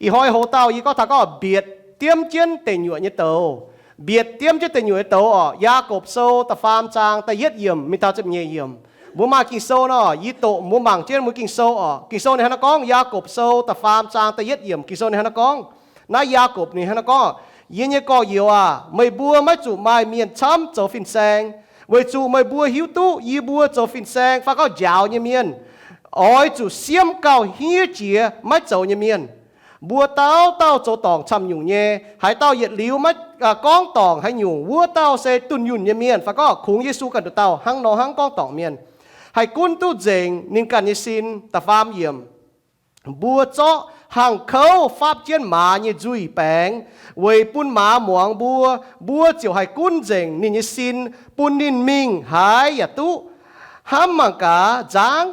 Ih hnoi hoc dauh yie gorngv taux gorngv mbietc diemv jienv deic nyuoqc nyei douz. Mbietc diemv jienv deic nyuoqc nyei douz orqc, Yaagorpc Sou da'faam zaang da'yietv yiemc mingh taux ziepc nyeic yiemc. Mbuo maaih Ging-Sou nor, yie doqc mbuo mangc jienv mbuo Ging-Sou orqc. Ging-Sou ninh hnangv naaiv gorngv, Yaagorpc Sou da'faam zaang da'yietv yiemc, Ging-Sou ninh hnangv naaiv gorngv, naaiv Yaagorpc ninh hnangv naaiv gorngv, Yie nyei gorx-youz aac, meih mbuo maiv zuqc maaih mienh camv zoux fin-saeng, weic zuqc meih mbuo hiuv duqv yie mbuo zoux fin-saeng fai gorngv njaaux nyei mienh oix zuqc siemv gauh hniev jiex maiv zoux nyei mienh. Mbuo dauh dauh zoux dorngc camv-nyungc nyei. Haaix dauh yietc liuz maiv gorngv dorngc haaix nyungc, wuov dauh se dunh yunh nyei mienh fai gorngv kungx Yesu ganh nduqc dauh hnangv nor hnangv gorngv dorngc mienh. Haih gunv duqv nzengc ninh ganh nyei sin. Da'faam yiemc. Mbuo zorqv hangh kouv faapv jienv maaz nyei nzuih baengx weic bun maaz muangx mbuo. Mbuo ziouc haih gunv nzengc ninh nyei sin, bun ninh mingh haaix yaac duqv. Hnamv mangc gaax, nzangv,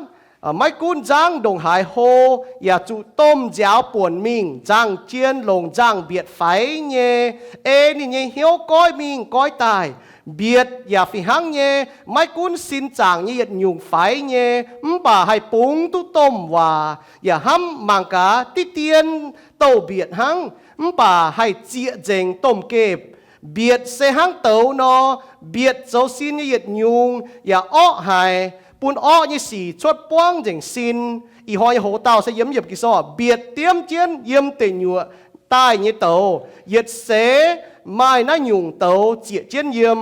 maiv gunv nzangv ndongc haaix hlo, yaac zuqc domh nziaaux buonc mingh. Nzangv-jien longc nzangv-mbietc faix nyei, ei ninh nyei hnyouv goiv mingh goiv daaih. Mbietc yaac fih hnangv nyei, maiv gunv sin zaangc nyei yietc nyungc faix nyei, mv baac haih bungx duqv domh waac. Yaac hnamv mangc gaax, diqv dien douh mbietc hnangv, mv baac haih zieqc nzengc domh gepc. Mbietc se hnangv douz nor, mbietc zoux sin nyei yietc nyungc yaac orqv haic, bun orqv nyei sic cuotv buangv nzengc sin. Ih hnoi nyei hoc dauh se yiem yiemc Ging-Sou, mbietc diemv jienv yiem deic nyuoqc daaih nyei douz, yietc seix maaih naaiv nyungc douz zieqc jienv yiem.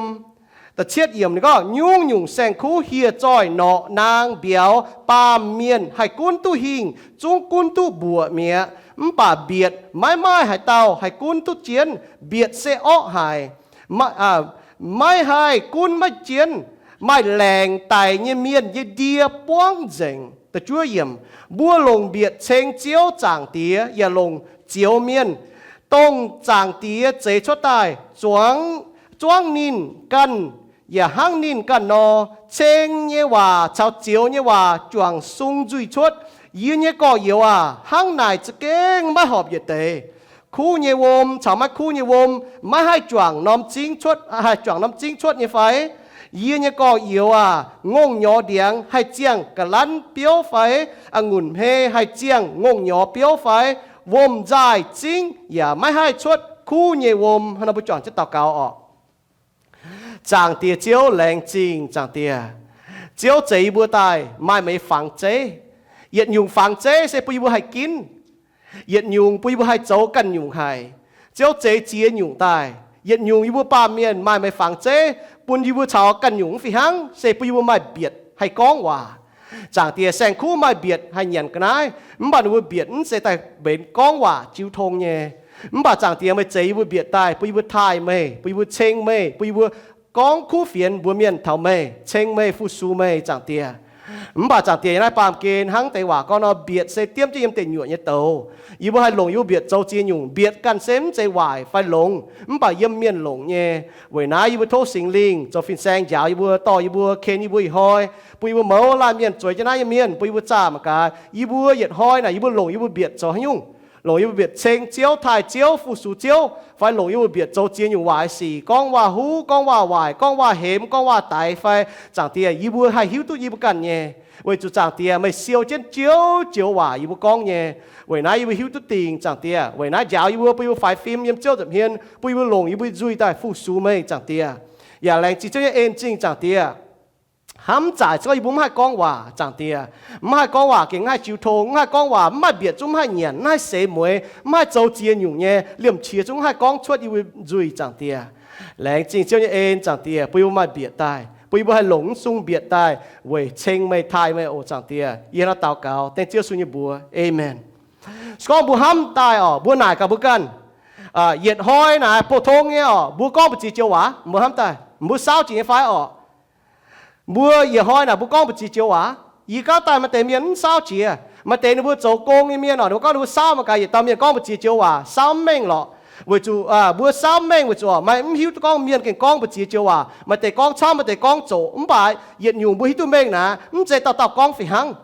Da'cietv yiemc ninh gorngv, Nyungc-nyungc saeng-kuv hieh zoih norqc naang mbiauz, baamh mienh haih gunv duqv hingh, zungv gunv duqv mbuoqc mi'aqv. Mv baac mbietc maiv maaih haaix dauh haih gunv duqv jienv. Mbietc se orqv haic, maiv haih gunv maiv jienv, maaih laengc daic nyei mienh nyei ndie buangv nzengc. Da'juov yiemc, Mbuo longc mbietc ceng Ziouv Zaangc Diex yaac longc zioux mienh, dongh Zaangc Diex zeix cuotv daaih, zuangx ninh ganh yaac hnangv ninh ganh nor. Ceng nyei waac caux zioux nyei waac juangc sung nzuih cuotv. Yie nyei gorx-youz aac, hnangv naaic za'gengh maiv horpc yietc deix. Kuv nyei wuom caux maiv kuv nyei wuom maiv haih juangc norm zingv cuotv, haih juangc norm zingv cuotv nyei fai? Yie nyei gorx-youz aac, ngongh nyorx ndiangx haih ziangh ga'lanv biouv fai? A'ngunc hmei haih ziangh ngongh nyorx biouv fai? Wuom-nzaaih zingv yaac maiv haih cuotv kuv nyei wuom. Hnangv nor mbuo juangc jienv daux gaux orqc. Zaangc Diex Ziouv, laengz zingh Zaangc Diex. Ziouv zeix yie mbuo daaih maaih meih fangx zeiv. Yietc nyungc fangx zeiv se bun yie mbuo haih ginv. Yietc nyungc bun yie mbuo haih zoux ganh nyungc haic. Ziouv zeix ziex nyungc daaih. Yietc nyungc yie mbuo baamh mienh maaih meih fangx zeiv bun yie mbuo caux ganh nyungc mv fih hnangv se bun yie mbuo maaih mbietc haih gorngv waac. Zaangc Diex, saeng-kuv maaih mbietc haih nyanc ga'naaiv, mv baac ninh mbuo mbietc mv zeiz daaih mbenc gorngv waac jiu tong nyei. Mv baac Zaangc Diex, meih zeix yie mbuo mbietc daaih bun yie mbuo taaih meih, bun yie mbuo ceng meih, bun yie mbuo gorngv kuv fienx mbuox mienh taux meih, ceng meih, fu-sux meih, Zaangc Diex. Mv baac Zaangc Diex, yiem naaiv baamh gen hnangv deix waac gorngv nor, mbietc se diemv jienv yiem deic nyuoqc nyei douz. Yie mbuo haih longc yie mbuo mbietc zoux ziex nyungc. Mbietc ganh se mv zeiz waaic fai longx, mv baac yiem mienh longc nyei. Weic naaiv yie mbuo tov Singx Lingh zoux fin-saeng njaaux yie mbuo, dorh yie mbuo, ken yie mbuo ih hnoi, bun yie mbuo mouz laanh mienh zueiz jienv naaiv nyei mienh, bun yie mbuo zaah mangc gaax, yie mbuo yietc hnoi naaic yie mbuo longc yie mbuo mbietc zoux haaix nyungc. Longc yie mbuo mbietc ceng Ziouv, taaih Ziouv, fu-sux Ziouv, fai longc yie mbuo mbietc zoux ziex nyungc waaic sic, gorngv waac-huv, gorngv waac-waaic, gorngv waac-hemx, gorngv waac-daix fai? Zaangc Diex, yie mbuo haih hiuv duqv yie mbuo ganh nyei, weic zuqc Zaangc Diex meih siou jienv joux joux waac yie mbuo gorngv nyei. Weic naaiv yie mbuo hiuv duqv dingc, Zaangc Diex. Weic naaiv njaaux yie mbuo, bun yie mbuo faix fim yiem Ziouv nza'hmien, bun yie mbuo longc yie mbuo nzuih daaih fu-sux meih, Zaangc Diex. Yaac laengz zingh Ziouv nyei en zingh, Zaangc Diex. Hnamv zaaic se gorngv yie mbuo mv haih gorngv waac, Zaangc Diex. Mv haih gorngv waac gengh mv haih jiu tong, mv haih gorngv waac mv maaih mbietc zungv mv haih nyanc, mv haih seix mueiz, mv haih zoux ziex nyungc nyei, liemh qiex zungv mv haih gorngv cuotv yie mbuo nzuih, Zaangc Diex. Laengz zingh Ziouv nyei en, Zaangc Diex, bun yie mbuo maaih mbietc daaih, bun yie mbuo haih longc mv sung mbietc daaih weic ceng meih, taaih meih oc, Zaangc Diex. Yie hnangv naaiv daux gaux dengv Ziouv Yesu nyei mbuox, aamen. Se gorngv mbuo hnamv daaih orqc, mbuo naaic gaax mbuo ganh, yietc hnoi naaic pou-tong nyei orqc, mbuo gorngv mbu'ziex joux waac, mbuo hnamv daaih mbuo saauv jiex nyei fai orqc? Mbuo yietc hnoi naaic mbuo gorngv mbu'ziex joux waac. Yie gaav daaih maaih deix mienh mv saauv jiex. Maaih deix ninh mbuo zoux gong nyei mienh orqc, ninh mbuo gorngv ninh mbuo saauv mangc gaax yietc dauh mienh gorngv mbu'ziex joux waac, saauv mv mengh lorqc. Weic zuqc mbuo saauv mv mengh weic zuqc orqc, maaih mv hiuv duqv gorngv mienh gengh gorngv mbu'ziex joux waac. Maaih deix gorngv camv, maaih deix gorngv zoqc. Mv baac yietc nyungc mbuo hiuv duqv mengh naaic, mv zeiz dauh dauh gorngv fih hnangv.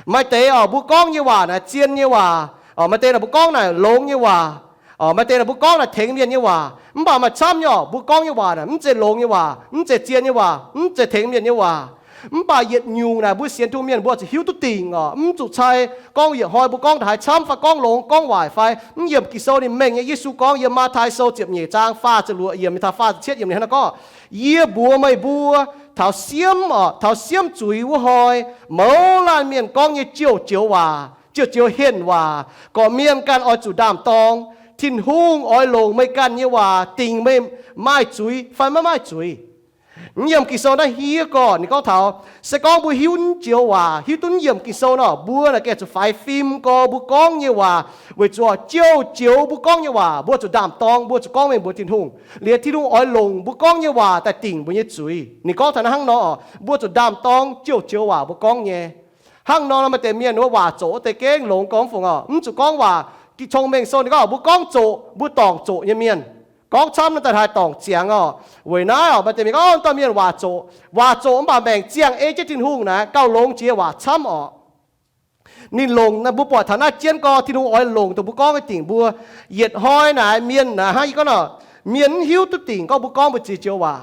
Maaih deix orqc, mbuo gorngv nyei waac naaic zien nyei waac. Orqc, maaih deix naaic mbuo gorngv naaic longx nyei waac. Orqc, maaih deix naaic mbuo gorngv naaic tengx mienh nyei waac. Mv baac maaih camv nyei orqc, mbuo gorngv nyei waac naaic mv zeiz longx nyei waac, mv zeiz zien nyei waac, mv zeiz tengx mienh nyei waac. Mv baac yietc nyungc naaic mbuo sienx Tin-Hungh mienh mbuo zuqc hiuv duqv dingc oc. Mv zuqc cai gorngv yietc hnoi mbuo gorngv haaix camv fai gorngv longx gorngv waaic fai mv yiemc Ging-Sou ninh mengh nyei. Yesu gorngv yiem Matv^tai Sou ziepc nyeic zaang faah ziepc luoqc yiemc taux faah ziepc cietv yiemc ninh hnangv naaiv gorngv, Yie mbuox meih mbuo, taux siemv oc, taux siemv zuiz wuov hnoi, mouz laanh mienh gorngv nyei jouh joux waac, jouh joux henh waac, gorqv-mienh ganh oix zuqc ndaam-dorng. Tin-Hungh oix longc meih ganh nyei waac dingc meih maaih zuiz fai maiv maaih zuiz. Mv yiemc Ging-Sou naaiv hniev gorqv ninh gorngv taux se gorngv mbuo hiuv mv joux waac, hiuv duqv mv yiemc Ging-Sou nor, mbuo naaic gengh zuqc faix fim gorx mbuo gorngv nyei waac, weic zuqc jouh joux mbuo gorngv nyei waac mbuo zuqc ndaam-dorng, mbuo zuqc gorngv mengh mbuox Tin-Hungh, liuz Tin-Hungh oix longc mbuo gorngv nyei waac daaih dingc mbuo nyei zuiz. Ninh gorngv taux naaiv hnangv nor oc, mbuo zuqc ndaam-dorng jouh joux waac mbuo gorngv nyei. Hnangv nor nor maaih deix mienh wuov waac zoqc wuov deix gengh longx gorngv fungc oc. Mv zuqc gorngv waac. Ging-Sou mengh sou ninh gorngv mbuo gorngv zoqc, mbuo dorngc zoqc nyei mienh. Gorngv camv naaiv daaih haih dorngc ziangx oc. Weic naaiv oc, maaih deix mienh gorngv, Wuov dauh mienh waac zoqc, waac zoqc mv baac maengc ziangh ei jienv Tin-Hungh naaic gauh longx jiex waac camv oc. Ninh longc, mbuo buatc taux naaiv jienv gorx Tin-Hungh oix longc dongh mbuo gorngv nyei dingc mbuo. Yietc hnoi naaic mienh naaic hnangv yie gorngv nor, mienh mv hiuv duqv dingc gorngv mbuo gorngv mbu'ziex joux waac.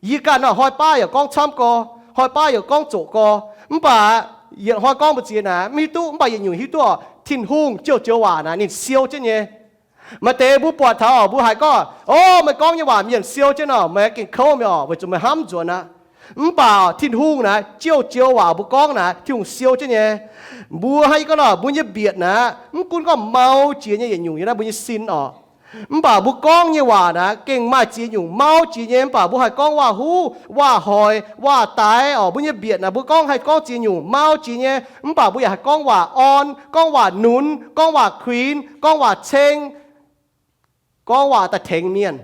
Yie ganh nor hnoi baav yaac gorngv camv gorx, hnoi baav yaac gorngv zoqc gorx, mv baac yietc hnoi gorngv mbu'ziex naaic mv hiuv duqv, mv baac yietc nyungc hiuv duqv oc, Tin-Hungh jouh joux waac naaic ninh siou jienv nyei. Maaih deix mbuo buatc taux oc, mbuo haiz gorngv, O, meih gorngv nyei waac mienh siou jienv nor, meih gengh kouv mi'aqv oc, weic zuqc meih hnamv nzuonx aqv. Mv baac Tin-Hungh naaic jouh joux waac mbuo gorngv naaic Tin-Hungh siou jienv nyei. Mbuo hnangv yie gorngv nor, mbuo nyei mbietc naaic mv gunv gorngv mau jiex nyei yietc nyungc yiem naaiv mbuo nyei sin oc, mv baac mbuo gorngv nyei waac naaic gengh maaih ziex nyungc mau jiex nyei. Mv baac mbuo haih gorngv waac-huv, waac-hoic, waac-daix oc. Mbuo nyei mbietc naaic mbuo gorngv haih gorngv ziex nyungc mau jiex nyei. Mv baac mbuo yaac haih gorngv waac-orn, gorngv waac-nunx, gorngv waac-kuinx, gorngv waac-ceng, gorngv waac daaih tengx mienh.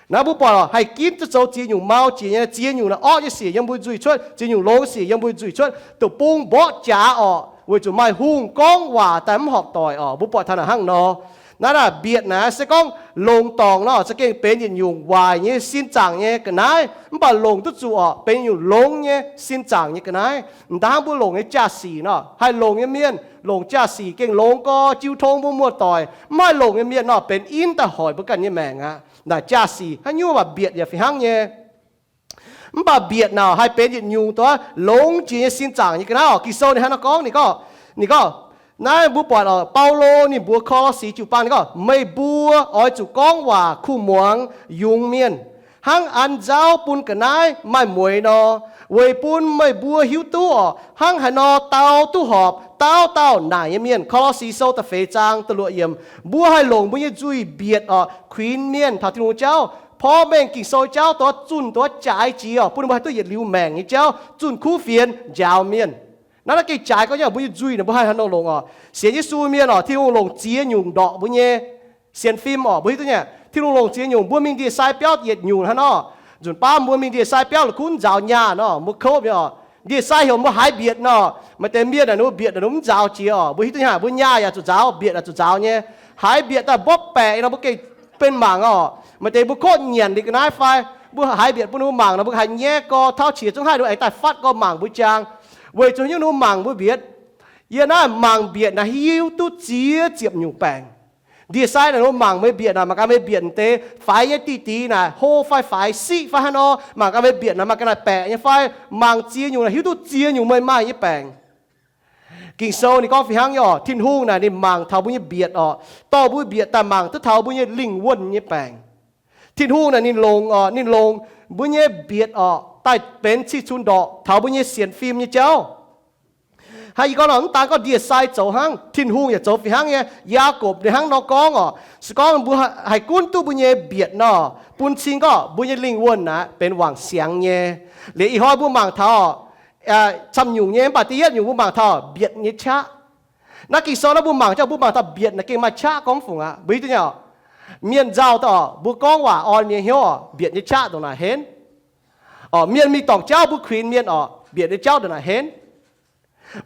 Naaiv mbuo buatc haih ginv duqv zoux ziex nyungc mau jiex nyei. Ziex nyungc naaic orqv nyei sic yiem mbuo nzuih cuotv, ziex nyungc longx sic yiem mbuo nzuih cuotv. Deic-bung mborqv jaax orqc, weic zuqc maaih hungh gorngv waac daaih mv horpc doic orqc. Mbuo buatc taux naaic hnangv nor. Naaiv naaic mbietc naaic se gorngv longx dorngc nor, se gengh benx yietc nyungc waaic nyei sin zaangc nyei ga'naaiv. Mv baac longc duqv zuqc orqc, benx nyungc longx nyei sin zaangc nyei ga'naaiv. M'daaih hnangv mbuo longc nyei jaa-sic nor, haih longc nyei mienh longc jaa-sic gengh longx gorx jiu tong mbuo muoz-doic. Mv haih longc nyei mienh nor, benx in daaih hoic mbuo ganh nyei maengc aqv. Naaic jaa-sic haaix nyungc mv baac mbietc yaac fih hnangv nyei. Mv baac mbietc naaic haih benx yietc nyungc dongh longx jiex nyei sin zaangc nyei ga'naaiv orqc. Ging-Sou ninh hnangv nor gorngv, ninh gorngv, ninh gorngv, naaiv mbuo buatc orqc, Baulo ninh mbuox Ko^lo^si jiu-baang ninh gorngv, Meih mbuo oix zuqc gorngv waac kuh muangx yungz mienh, hnangv an nzauv bun ga'naaiv maaih mueix nor, weic bun meih mbuo hiuv duqv orqc, hnangv haaix nor dau duqv horpc dauh dauh naaic nyei mienh. Ko^lo^si Sou da'feix zaang da'luoqc yiemc. Mbuo haih longc mbuo nyei nzuih mbietc orqc, kuinx mienh taux Tin-Hungh jauv, porv mengh Ging-Sou jauv, dongh zunh dongh jaaix jiex orqc, bun ninh mbuo haih duqv yietc liuz maengc nyei jauv, zunh kuv fienx njaaux mienh. Naaiv naaiv gengh jaaix gorngv nyei, mbuo nyei nzuih naaic mbuo haih haaix nor longc orqc? Sienx Yesu mienh orqc, Tin-Hungh longc ziex nyungc ndorqc mbuo nyei sienx fim orqc. Mbuo hiuv duqv nyei, Tin-Hungh longc ziex nyungc. Mbuo mingh ndie-sai biauv yietc nyungc hnangv nor. Nzunc baav mbuo mingh ndie-sai biauv la'kuqv mv nzaaux nyaah nor, mbuo kouv mi'aqv orqc. Ndie-sai heuc mbuo haaix mbietc nor, maaih deix mienh naaic ninh mbuo mbietc naaic ninh mbuo mv nzaaux jiex orqc. Mbuo hiuv duqv nyei, mbuo nyaah yaac zuqc nzaaux, mbietc yaac zuqc nzaaux nyei. Haiz mbietc daaih mborqv baeqc nor, mbuo gengh benx mangc orqc. Maaih deix mbuo kov nyanc liuz ga'naaiv fai mbuo haiz mbietc bun ninh mbuo mangc nor, mbuo haih nyaiv gorx, tauv qiex zungv haih ninh mbuo aengx daaih fatv gorx mangc mbuo jaang, weic zuqc nyungc ninh mbuo mangc mbuo mbietc. Yie naaiv mangc mbietc naaic hiuv duqv ziex ziepc nyungc baengc. Ndie-sai naaic ninh mbuo mangc meih mbietc naaic, mangc gaax meih mbietc deix faix nyei diqc diqc naaic hlo fai faix, siqv fai haaix nor, mangc gaax meih mbietc naaic maaih ga'naaiv baeqc nyei fai, mangc ziex nyungc naaic hiuv duqv ziex nyungc meih maaih nyei baengc. Ging-Sou ninh gorngv fih hnangv nyei orqc, Tin-Hungh naaic ninh mangc taux mbuo nyei mbietc orqc, dorh mbuo mbietc daaih mangc duqv taux mbuo nyei lingh wuonh nyei baengc. Tin-Hungh naaic ninh longc orqc, ninh longc mbuo nyei mbietc orqc daaih benx cih cunx ndorqc taux mbuo nyei sienx fim nyei jauv. Hnangv yie gorngv nor, mv daan gorngv ndie-sai zoux hnangv, Tin-Hungh yaac zoux fih hnangv nyei. Yaagorpc ninh hnangv nor gorngv orqc, se gorngv mbuo haih gunv duqv mbuo nyei mbietc nor, bun cing gorngv mbuo nyei lingh wuonh naaic benx wangc siangx nyei. Liuz ih hnoi mbuo mangc taux camv nyungc nyei, mv baac da'yietv nyungc mbuo mangc taux mbietc nyei qaqv. Naaiv Ging-Sou naaiv mbuo mangc jauv, mbuo mangc taux mbietc naaic gengh maaih qaqv gorngv fungc aqv. Mbuo hiuv duqv nyei orqc, mienh nzauh daaih orqc, mbuo gorngv waac orn mienh hnyouv orqc, mbietc nyei qaqv ndongc naaic henv. Orqc, mienh mingh dorngc jauv mbuo kuinx mienh orqc, mbietc nyei jauv ndongc naaic henv.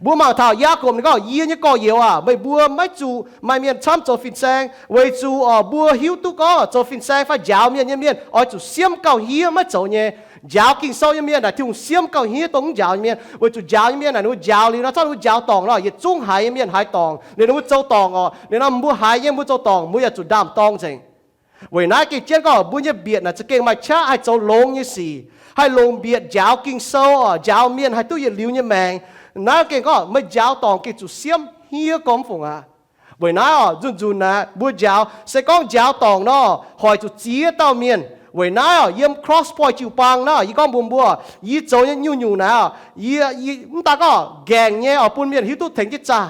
Mbuo mangc taux Yaagorpc ninh gorngv, Yie nyei gorx-youz aac, meih mbuo maiv zuqc maaih mienh camv zoux fin-saeng, weic zuqc orqc mbuo hiuv duqv gorngv zoux fin-saeng fai njaaux mienh nyei mienh oix zuqc siemv gauh hniev maiv zoux nyei. Njaaux Ging-Sou nyei mienh naaic Tin-Hungh siemv gauh hniev, dongh mv njaaux nyei mienh, weic zuqc njaaux nyei mienh naaic ninh mbuo njaaux liuz nor, zorqv ninh mbuo njaaux dorngc nor, yietc zungv haiz nyei mienh haiz dorngc, liuz ninh mbuo zoux dorngc orqc, liuz nor mbuo haiz nyei mbuo zoux dorngc, mbuo yaac zuqc ndaam-dorng nzengc. Weic naaiv gengh jienv gorngv mbuo nyei mbietc naaic za'gengh maaih qaqv haih zoux longx nyei sic, haih longc mbietc njaaux Ging-Sou oc, njaaux mienh haih duqv yietc liuz nyei maengc. Naaiv gengh gorngv meih njaaux dorngc gengh zuqc siemv hniev gormx fungc aqv. Weic naaiv oc, nzunc nzunc naaic mbuo njaaux, se gorngv njaaux dorngc nor, hoic zuqc ziex dauh mienh. Weic naaiv oc, yiem Cross Point jiu-baang naaiv, yie gorngv mbuox mbuo, yie zoux nyei nyungc-nyungc naaic, yie, yie mv daan gorngv nqaengc nyei oc, bun mienh hiuv duqv tengx jienv zaah.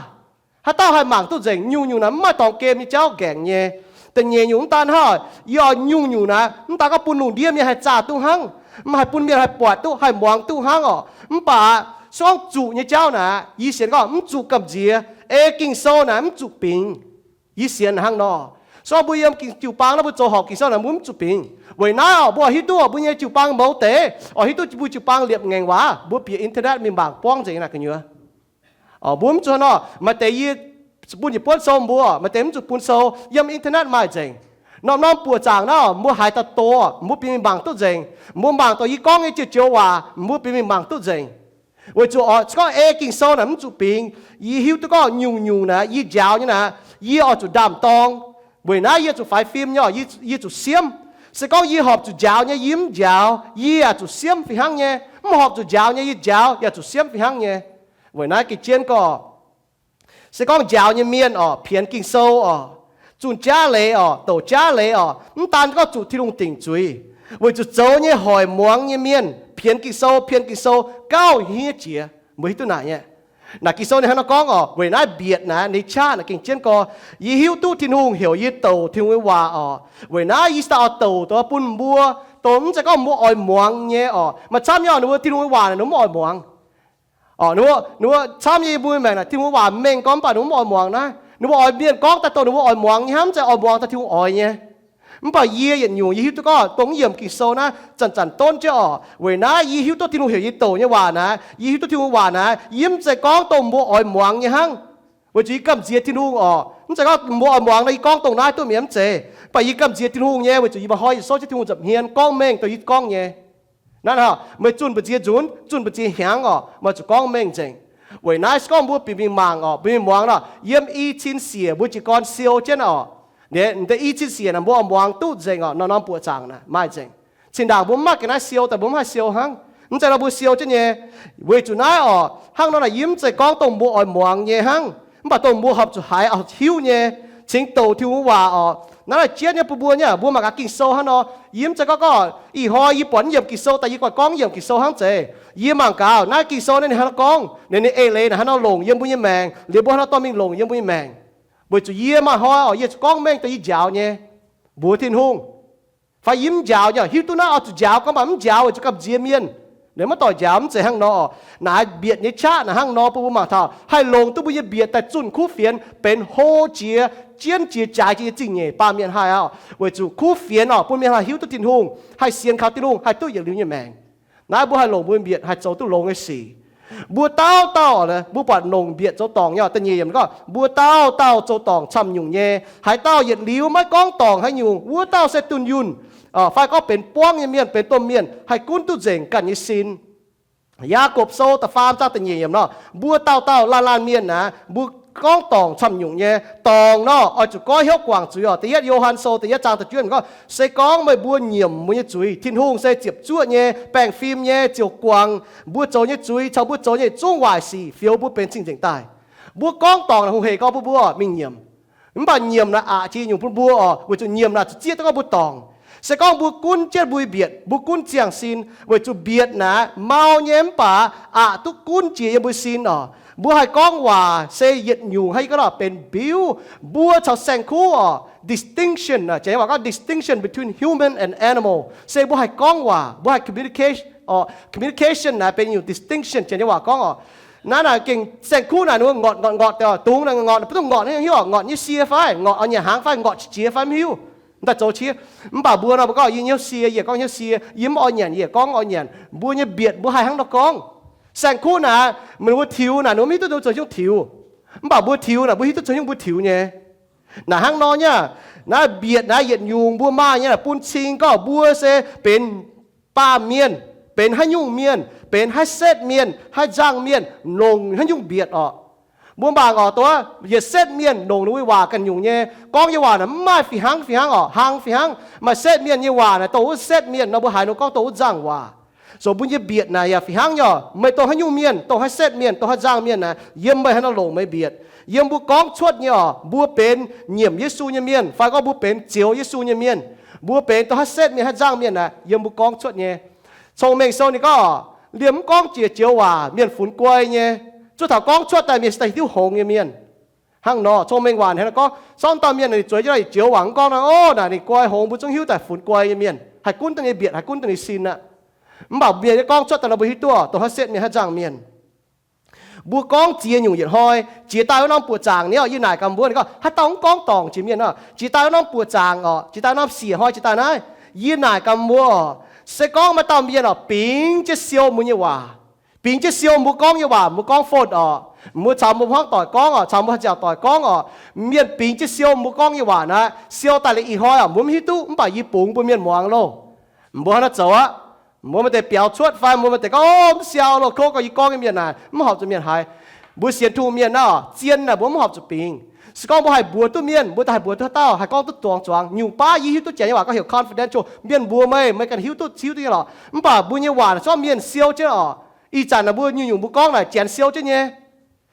Haaix dauh haih mangc duqv nzengc? Nyungc-nyungc naaic mv maaih dorngx gemh nyei jauv nqaengc nyei. Da'nyeic nyungc mv daan hnangv, yie oix nyungc-nyungc naaic mv daan gorngv bun lungh ndiev mienh haih zaah duqv hnangv, mv haih bun mienh haih buatc duqv, haih muangx duqv hnangv oc. Mv baac se gorngv zuqc nyei jauv naaic, yie sienx gorngv mv zuqc gamh nziex. Ei Ging-Sou naaic mv zuqc bingx. Yie sienx hnangv nor. Se gorngv mbuo yiem jiu-baang naaiv mbuo zoux horpc Ging-Sou naaic mbuo mv zuqc bingx. Weic naaiv oc, mbuo oix hiuv duqv oc, mbuo nyei jiu-baang mouz deix, oix hiuv duqv mbuo jiu-baang liepc ngaengc waac, mbuo bieqc internet mingh mangc buangv nzengc naaic gu'nyuoz. Mbuo mv zuqc hnangv nor, maaih deix yie bun yietc buonv sou mbuo, maaih deix mv zuqc bun sou, yiem internet maaih nzengc. Norm-norm buoqc zaangc naaiv mbuo haiz daaih doz, mbuo bieqc mingh mangc duqv nzengc. Mbuo mangc dorh yie gorngv nyei joux joux waac, mbuo bieqc mingh mangc duqv nzengc. Weic zuqc oc, se gorngv ei Ging-Sou naaic mv zuqc bingx, yie hiuv duqv gorngv nyungc-nyungc naaic yie njaaux nyei naaic, yie oix zuqc ndaam-dorng. Weic naaiv yie zuqc faix fim nyei oc, yie zuqc siemv. Se gorngv yie horpc zuqc njaaux nyei yie mv njaaux, yie yaac zuqc siemv fih hnangv nyei. Mv horpc zuqc njaaux nyei yie njaaux yaac zuqc siemv fih hnangv nyei. Weic naaiv gengh jienv gorngv, se gorngv njaaux nyei mienh oc, pienx Ging-Sou oc, zunh jaav leiz oc, douc jaav leiz oc, mv daan gorngv zuqc Tin-Hungh dingc zuiz. Weic zuqc zoux nyei hoic muangx nyei mienh pienx Ging-Sou, pienx Ging-Sou gauh hniev jiex. Mbuo hiuv duqv naaic nyei. Naaic Ging-Sou ninh hnangv nor gorngv oc, weic naaiv mbietc naaic nyei qaqv naaic gengh jienv gorx, yie hiuv duqv Tin-Hungh heuc yie douc Tin-Hungh nyei waac oc. Weic naaiv yie se daaih oix douc dongh bun mbuo, dongh mv zeiz gorngv mbuo oix muangx nyei oc. Maaih camv nyei oc, ninh mbuo Tin-Hungh nyei waac naaic ninh mbuo mv oix muangx. Ninh mbuo camv nyei, yie mbuo maengc naaic Tin-Hungh waac mengh gorngv mv baac ninh mbuo mv oix muangx naaiv. Ninh mbuo oix mienh gorngv daaih dongh ninh mbuo oix muangx nyei hnangv, mv zeiz oix muangx daaih Tin-Hungh oix nyei. Mv baac yie yietc nyungc yie hiuv duqv gorngv dongh mv yiemc Ging-Sou naaiv zanc-zanc donv jienv oc. Weic naaiv yie hiuv duqv Tin-Hungh heuc yie douc nyei waac naaiv, yie hiuv duqv Tin-Hungh waac naaiv, yie mv zeiz gorngv dongh mbuo oix muangx nyei hnangv. Weic zuqc yie gamh nziex Tin-Hungh oc. Mv zeiz gorngv mbuo oix muangx nor yie gorngv dongh naaiv duqv mi'aqv, mv zeiz. Mv baac yie gamh nziex Tin-Hungh nyei, weic zuqc yie maaih hnoi yietc sou jienv Tin-Hungh nza'hmien gorngv mengh dongh yie gorngv nyei. Naaiv hnangv, meih zunh mbu'ziex nzunc, zunh mbu'ziex hnyangx oc, meih zuqc gorngv mengh nzengc. Weic naaiv se gorngv mbuo bieqc mingh mangc oc, bieqc mingh muangx nor, yiem i cin siec mbuo jiez gorn siou jienv oc. Naaiv deix i cin siec naaic mbuo oix muangx duqv nzengc oc, norm-norm buoqc zaangc naaic maaih nzengc. Zinh ndaangc mbuo mv maaih ga'naaiv siou daaih mbuo mv haih siou hnangv. Mv zeiz nor mbuo siou jienv nyei. Weic zuqc naaiv oc, hnangv nor naaic yie mv zeiz gorngv dongh mbuo oix muangx nyei hnangv, mv baac dongh mbuo horpc zuqc haiz oix hiuv nyei, cingx douc Tin-Hungh waac oc. Naaiv naaic jienv nyei bun mbuo nyei, mbuo mangc gaax Ging-Sou hnangv nor. Yie mv zeiz gorngv gorngv ih hnoi yie buatc mv yiemc Ging-Sou daaih yie guai gorngv mv yiemc Ging-Sou hnangv zeiz. Yie mangc gaax naaiv Ging-Sou naaiv ninh hnangv nor gorngv, ninh, ninh eix leiz naaic hnangv nor longc yiem mbuo nyei maengc, liuz mbuo hnangv nor dorh mingh longc yiem mbuo nyei maengc. Weic zuqc yie maaih hnoi oc, yie zuqc gorngv mengh dongh yie njaaux nyei, mbuox Tin-Hungh. Fai yie mv njaaux nyei, hiuv duqv naaiv oix zuqc njaaux, gorngv mv baac mv njaaux weic zuqc gamh nziex mienh. Ninh mv doic njaaux, mv zeiz hnangv nor. Naaiv mbietc nyei qaqv naaic hnangv nor bun mbuo mangc taux haih longc duqv mbuo nyei mbietc daaih zunh kuv fienx benx hlo jiex, jienv jiex, jaaix jiex nyei zingh nyeic baamh mienh haih aqv. Weic zuqc kuv fienx oc, bun mienh haih hiuv duqv Tin-Hungh, haih sienx kaux Tin-Hungh, haih duqv yietc liuz nyei maengc. Naaiv mbuo haih longc mbuo mbietc haih zoux duqv longx nyei sic. Mbuo dauh dauh, mbuo buatc longc mbietc zoux dorngc nyei oc, da'nyeic yiemc gorngv mbuo dauh dauh zoux dorngc camv nyungc nyei. Haaix dauh yietc liuz maiv gorngv dorngc haaix nyungc, wuov dauh se dunh yunh, fai gorngv benx buangv nyei mienh, benx domh mienh, haih gunv duqv nzengc ganh nyei sin. Yaagorpc Sou da'faam zaang da'nyeic yiemc nor, mbuo dauh dauh laanh laanh mienh naaic, mbuo gorngv dorngc camv nyungc nyei. Dorngc nor oix zuqc goiv hnyouv guangc zuiz oc. Da'yietv Yo^han Sou da'yietv zaang da'juov yiemc gorngv, se gorngv meih mbuo nyiemc mbuo nyei zuiz, Tin-Hungh se ziepc zuoqv nyei, baengh fim nyei, ziouc guangc mbuo zoux nyei zuiz caux mbuo zoux nyei zungv waaic sic, fioux mbuo benx cing-nzengc daaih. Mbuo gorngv dorngc naaic hungh hec gorngv bun mbuo mingh nyiemc. Mv baac nyiemc naaic aqc jiex nyungc bun mbuo oc, weic zuqc nyiemc naaic zuqc zieqv duqv gorngv mbuo dorngc. Se gorngv mbuo gunv jienv mbuo mbietc, mbuo gunv ziangh sin, weic zuqc mbietc naaic mau nyei mv baac aqc duqv gunv jiex yiem mbuo sin oc. Mbuo haih gorngv waac se yietc nyungc, haih gorngv benx biuv. Mbuo caux saeng-kuv oc, distinction, janx nyei waac gorngv distinction between human and animal, se mbuo haih gorngv waac, mbuo haih communication, communication naaic benx nyungc distinction, janx nyei waac gorngv oc. Naaiv naaic gengh saeng-kuv naaic ninh mbuo ngortc ngortc ngortc deix, dungz naaic ngortc, mv duqv ngortc, hiuv ngortc nyei sie fai ngortc oix nyanc hnaangx fai ngortc qiex fai mv hiuv. Daaih zoux qiex. Mv baac mbuo nor mbuo gorngv yie hnyouv sie, yie gorngv hnyouv sie, yie mv oix nyanc, yie gorngv oix nyanc. Mbuo nyei mbietc mbuo haih hnangv nor gorngv. Saeng-kuv naaic, meih mbuo tiux naaic ninh mbuo mv hiuv duqv ninh mbuo zoux hnyouv tiux. Mv baac mbuo tiux naaic mbuo hiuv duqv zoux hnyouv mbuo tiux nyei. Naaic hnangv nor nyei, naaiv mbietc naaic yietc nyungc mbuo maaih nyei naaic bun cing gorngv mbuo se benx baamh mienh, benx haaix nyungc mienh, benx haaix setv mienh, haaix nzangc mienh, longc haaix nyungc mbietc oc. Mbuo mangc oc, dongh yietc setv mienh longc ninh mbuo nyei waac ganh nyungc nyei, gorngv nyei waac naaic mv maaih fih hnangv, fih hnangv oc, hlang fih hnangv. Maaih setv mienh nyei waac naaic dongh wuov setv mienh nor, mbuo haiz ninh gorngv dongh wuov nzangc waac. So mbuo nyei mbietc naaic yaac fih hnangv nyei oc. Meih dongh haaix nyungc mienh, dongh haaix setv mienh, dongh haaix nzangc mienh naaic, yiem meih haaix nor longc meih mbietc. Yiem mbuo gorngv cuotv nyei oc, mbuo benx nyiemc Yesu nyei mienh fai gorngv mbuo benx zioux Yesu nyei mienh, mbuo benx dongh haaix setv mienh, haaix nzangc mienh naaic, yiem mbuo gorngv cuotv nyei. Cong-Mengh Sou ninh gorngv, liemh mv gorngv jiex joux waac mienh funx guai nyei. Zuov taux gorngv cuotv daaih mienh se daaih hiuv hngongx nyei mienh. Hnangv nor, Cong-Mengh Waac hnangv naaiv gorngv, sorng dauh mienh naaic ninh zueiz jienv yietc joux waac mv gorngv naaic, o, naaic ninh guai hngongx, mbuo zungv hiuv daaih funx guai nyei mienh, haih gunv daaih nyei mbietc, haih gunv daaih nyei sin aqv. Mv baac mbietc nyei gorngv cuotv daaih nor mbuo hiuv duqv dongh haaix setv mienh, haaix nzangc mienh. Mbuo gorngv ziex nyungc yietc hnoi. Jiex daaih wuov norm buoqc zaangc ni, yie naaic gaax mbuo, ninh gorngv, haaix dauh mv gorngv dorngc jiex mienh oc, jiex daaih wuov norm buoqc zaangc oc, jiex daaih norm siec hnoi jiex daaih naaiv, yie naaic gaax mbuo oc, se gorngv maaih dauh mienh oc bingx jienv siou mbuo nyei waac, bingx jienv siou mbuo gorngv nyei waac, mbuo gorngv fon oc, mbuo caux mbuo hmuangv doic gorngv oc, caux mbuo haaix nziaauc doic gorngv oc, mienh bingx jienv siou mbuo gorngv nyei waac naaiv, siou daaih liuz ih hnoi oc, mbuo mv hiuv duqv, mv baac yie bungx mbuo mienh muangx loh. Mbuo hnangv naaiv zoux aqv. Mbuo maaih deix biaux cuotv fai mbuo maaih deix gorngv, o, mv siau loh, kouv gau, yie gorngv nyei mienh naaic mv horpc zuqc mienh haiz. Mbuo sienx Tin-Hungh mienh naaic, zien naaic mbuo mv horpc zuqc bingx. Se gorngv mbuo haih mbuox duqv mienh, mbuo daaih haih mbuox duqv haaix dauh, haih gorngv duqv duangx zuangx. Nyungc baav yie hiuv duqv janx nyei waac gorngv heuc confidential, mienh mbuox meih, meih ganh hiuv duqv, hiuv duqv nyei lorqc. Mv baac mbuo nyei waac naaic zorqv mienh siou jienv oc. Ih zanc naaic mbuo nyungc-nyungc mbuo gorngv naaic janx siou jienv nyei.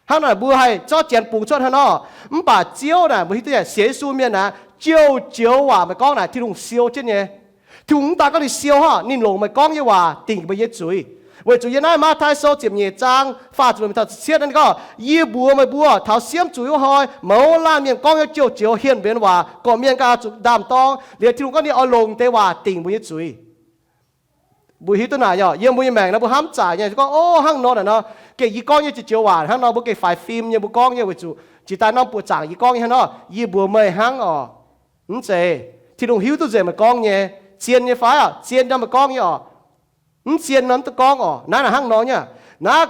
Hnangv naaic mbuo haih zorqv janx bungx cuotv hnangv nor. Mv baac Ziouv naaic mbuo hiuv duqv nyei, sienx Yesu mienh naaic, joux-joux waac meih gorngv naaic Tin-Hungh siou jienv nyei. Tin-Hungh mv daaih gorngv ninh siou hnangv, ninh longc meih gorngv nyei waac dingc meih nyei zuiz. Weic zuqc yiem naaiv Matv^tai Sou ziepc nyeic zaang faah ziepc luoqc mingh taux ziepc cietv naaiv ninh gorngv, yie mbuox meih mbuo, taux siemv zuqc wuov hnoi mouz laanh mienh gorngv nyei joux-joux hienh mbenc waac, gorqv-mienh ganh zuqc ndaam-dorng. Liuz Tin-Hungh gorngv ninh oix longc deix waac dingc mbuo nyei zuiz. Mbuo hiuv duqv naaic nyei, yiem mbuo nyei maengc nor mbuo hnamv zaqc nyei, gorngv, o, hnangv nor naaic nor, gengh yie gorngv nyei joux-joux waac hnangv nor, mbuo gengh faix fim nyei, mbuo gorngv nyei weic zuqc jiex daaih norm buoqc zaangc yie gorngv nyei hnangv nor, yie mbuox meih hnangv oc. Mv zeiz. Tin-Hungh hiuv duqv nzengc meih gorngv nyei. Zien nyei fai oc, zien nor meih gorngv nyei oc. Mv zien nor mv duqv gorngv oc. Naaiv naaic hnangv nor nyei. Naaiv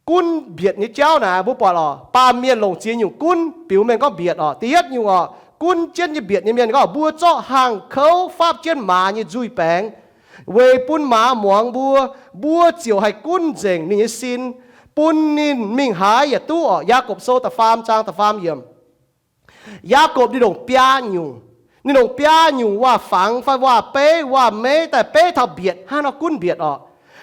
gunv mbietc nyei jauv naaic mbuo buatc oc, baamh mienh longc ziex nyungc gunv biux mengh gorngv mbietc oc. Da'yietv nyungc oc, gunv jienv nyei mbietc nyei mienh gorngv, mbuo zorqv haangh kouv fapv jienv maaz nyei nzuih baengx, weic bun maaz muangx mbuo. Mbuo ziouc haih gunv nzengc ninh nyei sin, bun ninh mingh haaix yaac duqv oc. Yaagorpc Sou da'faam zaang da'faam yiemc. Yaagorpc ninh longc biaa nyungc. Ninh longc biaa nyungc waac-fangx fai waac-beiv, waac-meiv daaih beiv taux mbietc, hnangv nor gunv mbietc oc.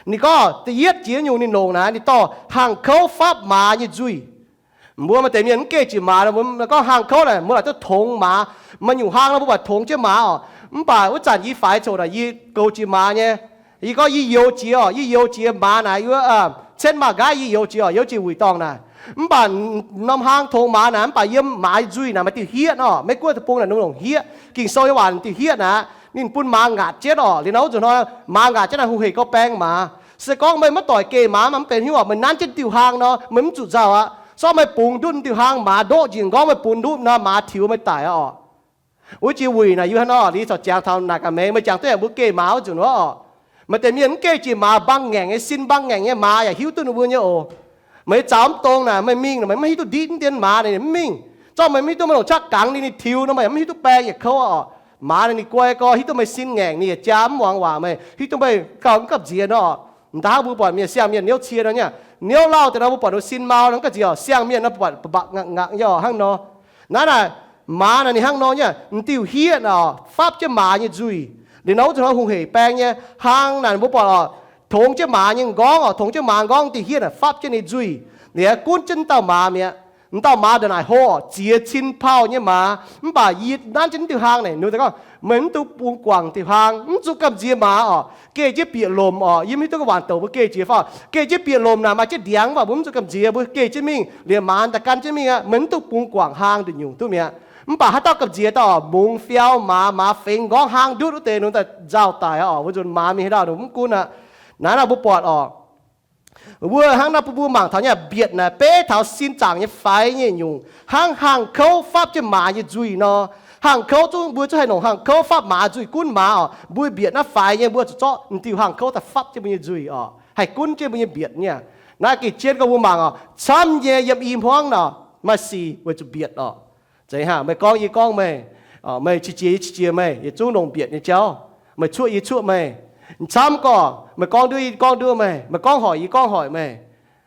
Ninh gorngv da'yietv jiex nyungc ninh longc naaic, ninh dorh haangh kouv fapv maaz nyei nzuih. Mbuo maaih deix mienh mv geh jiex maaz, mbuo gorngv haangh kouv naaic, mbuo laaic duqv tongx maaz. Maaih nyungc hlang nor mbuo buatc tongx jienv maaz oc. Mv baac wuov zanc yie faix coc naaic, yie goux jiex maaz nyei. Yie gorngv yie youx jiex oc, yie youx jiex maaz naaic, yie wuov, aa, cen maaz nqaaiv yie youx jiex oc, youx jiex wuic dorngh naaic. Mv baac norm hlang tongx maaz naaic, mv baac yiem maaz nzuih naaic maaih diuh hieqv nor, Meiv-Guoqv deic-bung naaic ninh longc hieqv. Ging-Sou nyei waac diuh hieqv naaic, ninh bun maaz ngaatc jienv oc. Liuz nor wuov nzunc hnoi maaz ngaatc jienv naaic, hungh hec gorngv baeng maaz. Se gorngv meih maiv doic geh maaz, mv benx hiuv oc, meih nanv jienv diuh hlang nor, meih mv zuqc nzauh aqv. Sortv meih bungx ndutv diuh hlang, maaz ndoqv njiec nqorngv, meih bungx ndutv nor, maaz tiux meih daic aqv oc. Wuov jiex wuic naaic, yie hnangv nor, liuz corc jangx taux naaic gaax meih, meih jangx duqv yaac mbuo geh maaz wuov nzunc wuov oc. Maaih deix mienh mv geh jiex maaz, mbang ngaengc nyei sin, mbang ngaengc nyei maaz yaac hiuv duqv ninh mbuo nyei oc. Meih zaux mv dongz naaic, meih mingh naaic, meih maiv hiuv duqv nditv mv dien maaz naaic ninh mv mingh. Zorqv meih mv hiuv duqv meih longc qaqv gangx ninh, ninh tiux nor, meih mv hiuv duqv baeng yietc kouv oc. Maaz naaic ninh guai gorx, hiuv duqv meih sin ngaengc, ninh yaac jaa mv muangx waac meih, hiuv duqv meih gauh mv gamh nziex nor. M'daaih hnangv mbuo buatc mienh, siang-mienh niouv cie nor nyei, niouv lauh deix nor mbuo buatc ninh sin mau nor, mv gamh nziex oc. Siang-mienh nor buatc mba'mba'ngakv ngakv nyei oc, hnangv nor. Naaiv naaic maaz naaic ninh hnangv nor nyei, m'diuh hieqv naaic oc, fapv jienv maaz nyei nzuih. Liuz nor wuov nzunc hnoi hungh hec baeng nyei hlang naaic mbuo buatc oc, tongx jienv maaz nyei nqorngv oc, tongx jienv maaz nqorngv diuh hieqv naaic fapv jienv ninh nzuih. Liuz gunv jienv dauh maaz mi'aqv. M'dauh maaz ndongc naaic hlo oc, ziex cin pauh nyei maaz. Mv baac yie nanv jienv diuh hlang naaic, ninh gorngv, meih mv dungx bungx guangc diuh hlang, mv zuqc gamh nziex maaz oc. Geh jienv bieqc lomc oc. Yie mv hiuv duqv gorngv waanc douc mbuo geh jiex fai oc. Geh jienv bieqc lomc naaic maaih jienv ndiangx, mv baac mbuo mv zuqc gamh nziex, mbuo geh jienv mingh, liemh maaz daaih gan jienv mingh aqv. Meih mv dungx bungx guangc hlang nduqc nyungc duqv mi'aqv. Mv baac haaix dauh gamh nziex dauh oc, mungz fiau maaz, maaz fengx nqorngv hlang ndutv wuov deix, ninh daaih nzauh daic aqv oc. Wuov nzunc maaz mingh haaix dauh ninh mv gunv aqv. Naaiv naaic mbuo buatc oc, wuov hnangv naaiv bun mbuo mangc taux nyei, mbietc naaic beiv taux sin zaangc nyei faix nyei nyungc, hnangv hangh kouv fapv jienv maaz nyei nzuih nor. Hangh kouv zungv, mbuo zungv haih longc hangh kouv fapv maaz nzuih gunv maaz oc. Mbuo mbietc naaiv faix nyei, mbuo zuqc zorqv m'diuh hangh kouv daaih fapv jienv mbuo nyei nzuih oc, haih gunv jienv mbuo nyei mbietc nyei. Naaiv gengh jienv gorngv mbuo mangc oc, camv nyei yiem i hmuangv nor, maaih sic weic zuqc mbietc oc. Zeiz hnangv meih gorngv yie gorngv meih, meih qiex jiez yie qiex jiez meih, yietc zungv longc mbietc nyei jauv. Meih cuoqv yie cuoqv meih. Camv gorngv meih gorngv nduov yie gorngv nduov meih, meih gorngv hoic yie gorngv hoic meih,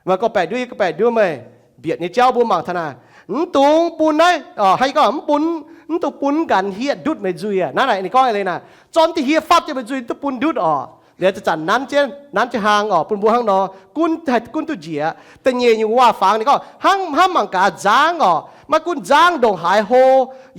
meih gorngv-baeqc nduov yie gorngv-baeqc nduov meih. Mbietc nyei jauv mbuo mangc taux naaic, mv dungx bun naaiv, hnangv gorngv mv bun, mv dungx bun mv ganh hieh ndutv meih nzuih aqv. Naaiv naaic ninh gorngv eix leiz naaic, zorqv diuh hieh fatv jienv meih nzuih, duqv bun ndutv orqc. Liuz zanc-zanc nanv jienv, nanv jienv hlang orqc, bun mbuo hnangv nor gunv, haih gunv duqv njiec. Da'nyeic nyungc waac-fangx ninh gorngv hnangv, hnangv mangc gaax nzangv orqc, maiv gunv nzangv ndongc haaix hlo,